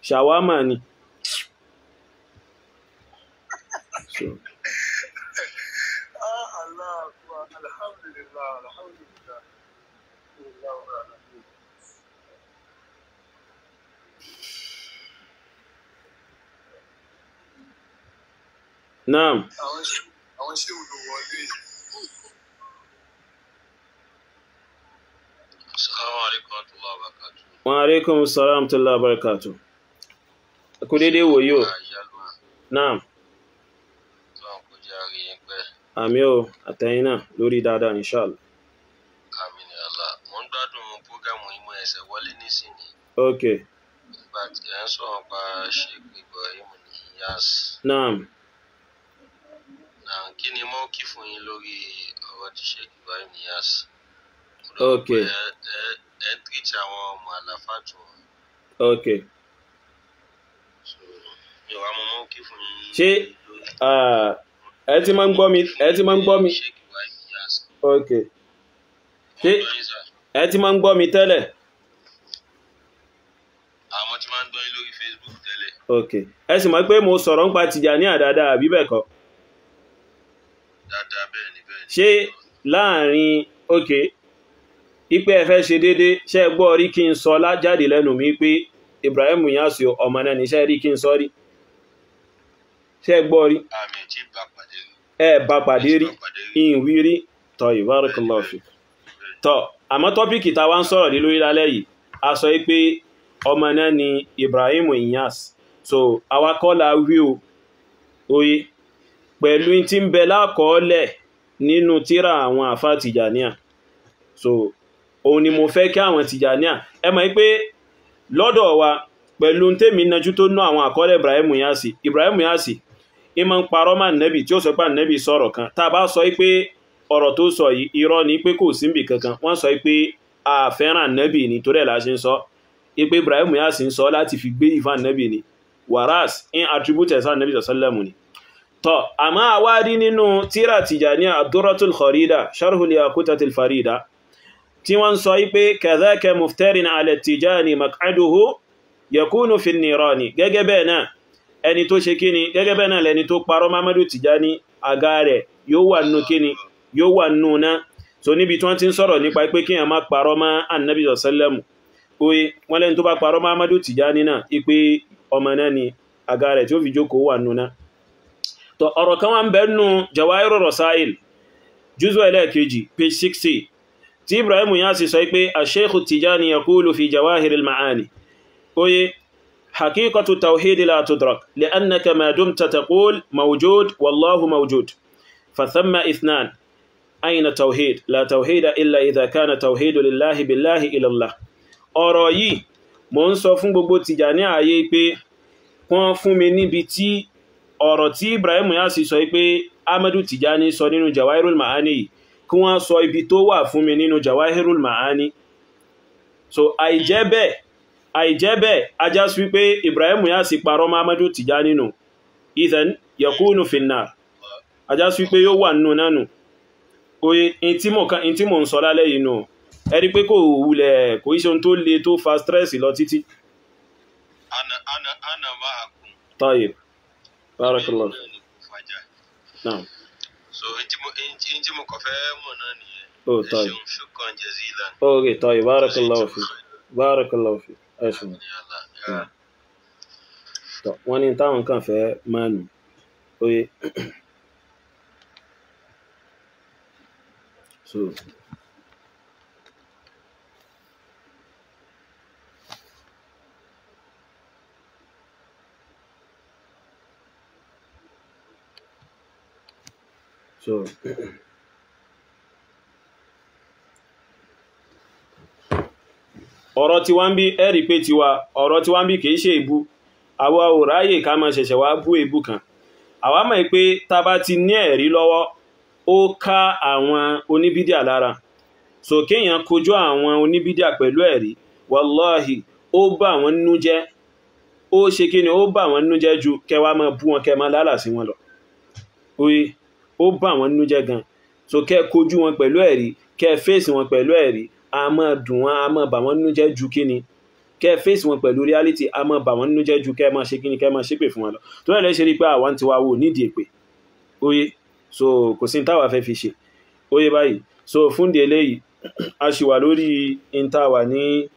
ṣàwámà ni. So. Allah, alhamdulillah, alhamdulillah. Naam. Àwọn ṣé wùdò wọlé. Assalamu alaikum warahmatullahi wabarakatuh. Wa alaikum salam warahmatullahi wabarakatuh. Kú dédé wòyí o. Naam. Àmì o, àtẹ̀yìn náà lórí dáadáa inshallah. Àmín ya Allah. Mo ń gbádùn prógámù yìí, mo ẹsẹ̀ wọlé nísìnyí. Ok. Ìgbà tí ẹ ń sọ̀rọ̀ pa Sheikh Ibrahim Niass. Naam. Náà kí ni mo kí fún yín lórí ọ̀rọ̀ tí Sheikh Ibrahim Niass? Ok. Ẹ ń tírìtì àwọn ọmọ àlàfáàtù wọn. Ok. So mi ò wá mọ mọ́ kí fún yín. Ṣé ẹ ti máa ń gbọ́ mi? Ẹ ti máa ń gbọ́ mi? Sheikh Ibrahim Niass. Ok. Ṣé ẹ ti máa ń gbọ́ mi tẹ́lẹ̀? Àwọn tí máa ń gbọ́ yín lórí Facebook tẹ́lẹ̀. Ok. Ẹ sì mọ̀ pé mo sọ̀rọ̀ nípa Tìjàníyà dáadáa àbí bẹ́ẹ̀ kọ́? Dáadáa, bẹ́ẹ̀ ni, bẹ́ẹ̀ ni. Ṣé láàrin ok ipe ẹ fẹ́ ṣe déédé, ṣé ẹ gbọ́ rí kí n sọ lájáde lẹ́nu mi pé Ibrahim Niass ọmọ náà ní, ṣé rí kí n sọ rí? Ṣé ẹ gbọ́ rí? Àmì tí bá pàdé rí. Ẹ bá pàdé rí, ìwí rí. Tọ́ barakallahu fik. Tọ́ àmọ́ tọ́pìkì tá wá ń sọ̀rọ̀ lé lórí lálẹ́ yìí, a sọ pé ọmọ náà ni Ibrahim Niass. So àwa kọ́ la wí o, oye, pẹ̀lú tí ń bẹ lákọọ́lẹ̀ nínú tírà àwọn àfá Tìjàníà. So òun ni mo fẹ́ kí àwọn Tìjàníà ẹ mọ̀ pé lọ́dọ̀ wa pẹ̀lú tèmi nájú tó ná àwọn àkọọ́lẹ̀ Ibrahim Niass. Ibrahim Niass ìmọ̀ ń parọ́ máa nẹ́bì tí ó sọ pé nẹ́bì sọ̀rọ̀ kan, tá a bá sọ pé ọ̀rọ̀ tó sọ yìí irọ́ ni pé kò síbi kankan, wọ́n sọ pé a fẹ́ràn nẹ́bì ni torí ẹ̀ la ṣe ń sọ pé Ibrahim Niass ń sọ láti fi gbé ìfà nẹ́bì ni, whereas in attributed sáà nẹ́bì sọ̀sọ́lẹ̀mù ni. Tọ́ àmọ́ àwárí nínú tírà Tìjàníyà Ad-Durratul Kharida Sharhul Yaqutatil Farida tí wọ́n sọ wípé kadhaka muftarin ala Tijani maq'aduhu yakunu fin nirani. Gẹ́gẹ́ bẹ́ẹ̀ náà ẹni tó ṣe kíni, gẹ́gẹ́ bẹ́ẹ̀ náà lẹni tó parọ́ Mamadu Tijani, àga rẹ̀ yóò wà nínú kíni, yóò wà nínú náà. So níbi tí wọ́n ti ń sọ̀rọ̀ nípa pé kí èèyàn má parọ́ mọ́ Annabi sallẹ́mù, oye wọ́n lẹ́ni tó bá parọ́ Mamadu Tijani náà ipe ọmọ náà ni àga rẹ̀ tí ó fi jókòó wà nínú náà. Tọ́ ọ̀rọ̀ kan wá ń bẹ nínú Jawahirur Rasail juz'u ẹlẹ́ẹ̀kejì page 60 Tí Ibrahim Inyas sọ pé Sheikh Tijani yaqulu fi Jawahiril Ma'ani, oye haqiqatu tawhid la tudrak li'annaka ma dumta taqul mawjud wallahu mawjud fathamma ithnan aina tawhid la tawhida illa idha kana tawhidu lillahi billahi ila Allah. Ọ̀rọ̀ yìí mo ń sọ fún gbogbo Tijani ayé pé wọ́n fún mi níbi tí ọ̀rọ̀ tí Ibrahim Inyas sọ pé Ahmadu Tijani sọ nínú Jawahirul Ma'ani yìí, kí wọ́n sọ ibi tó wà fún mi nínú Jawahirul Ma'ani. So àìjẹ́ bẹ́ẹ̀ ajá sí wípé Ibrahim Inyas parọ́ mọ́ Ahmadu Tijani nù, idhan yakunu finnar, ajá sí wípé yóò wà nínú nánu. Oye in tí mo ń sọ lálẹ́ yìí nù, ẹ rí pé kò wulẹ̀ kò í ṣe ohun tó le tó fa stress lọ títí. Ana ma'akum. Tayyib. Barakallahu. Naam. So in tí mo kàn fẹ́ mọ̀ náà nìyẹn. Oh, tayyib. Shukran jazilan. Okay, tayyib. Barakallahu fi. Barakallahu fi. Ẹ ṣeun. Wọ́n ní táwọn kan fẹ́ máa nù. Oye. So ọ̀rọ̀ tí wá ń bí ẹ̀rí pé tiwa ọ̀rọ̀ tí wá ń bí kìí ṣe ìbú. Àwa ò ráyè ká máa ṣẹ̀ṣẹ̀ wá bú èbú kan. Àwa mọ̀ pé tá bá ti ní ẹ̀rí lọ́wọ́ ó ká àwọn oníbídíà lára. So kéèyàn kojú àwọn oníbídíà pẹ̀lú ẹ̀rí, wàláhì ó bà wọ́n nínú jẹ́, ó ṣe kí ni, ó bà wọ́n nínú jẹ́ ju kẹwàá máa bú wọn kẹ máa lálà sí wọn lọ. Oye, ó bà wọ́n nínú jẹ́ gan. So kẹ́ kojú wọn pẹ̀lú ẹ̀rí, kẹ́ fèsì wọn pẹ̀lú ẹ̀rí, a máa dùn wọn, a máa bà wọ́n nínú jẹ́ ju kí ni, kẹ́ fèsì wọn pẹ̀lú reality, a máa bà wọ́n nínú jẹ́ ju kẹ́ máa ṣe kí ni, kẹ́ máa ṣépè fún wọn lọ. Tó rẹ̀ lè ṣe rí pé àwọn ti wá wò nídìí èpè. Oye, so kò sí táwa fẹ́ fi ṣe. Oye báyìí. So fún di eléyìí a ṣì wà lórí in tá wà ní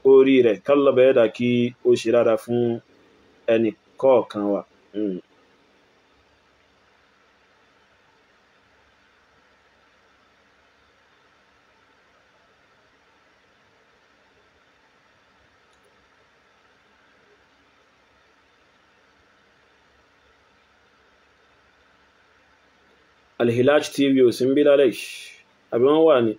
orí rẹ̀, kálọ̀ bẹ̀rẹ̀ dà kí ó ṣe dára fún ẹnì kọ̀ọ̀kan wa. Al-Hilaj TV ò sí ń bí lálẹ́ yìí, àbí wọ́n wà ní?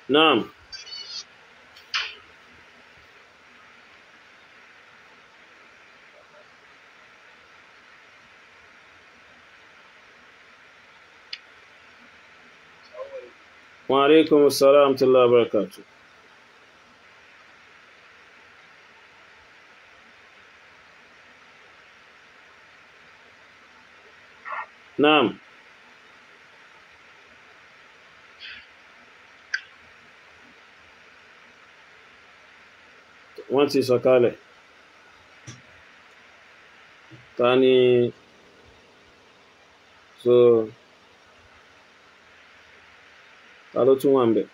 Naam. Wa alaikum assalam wa rahmatullahi wa barakatuh. Naam. Wọ́n ti sọ̀kalẹ̀. Ta ni so ta ló tún wà ń bẹ̀?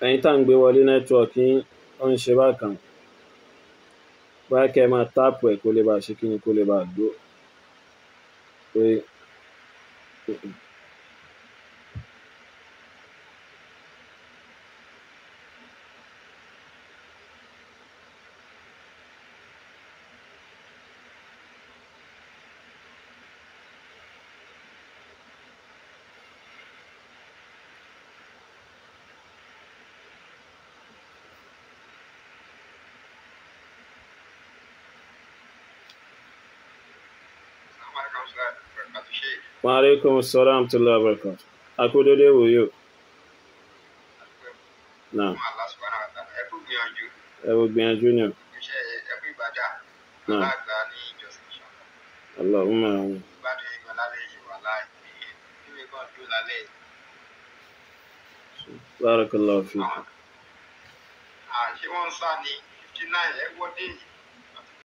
Ẹ̀yin tá à ń gbé wọlé, network yín ó ń ṣe bákan. Bóyá kẹ́ ẹ máa tap ẹ̀ kó lè bá ṣe kí ni, kó lè bá dúró pé. Wa alaikum assalam wa rahmatullahi wa barakatuh. A kú dédé wòye o. Náà, ẹ wo gbìyànjú ni o. Náà, Allahumma amin. Barakallahu fikum. Ṣé wọ́n ń sá ní 59 ẹ wọ́dé yìí?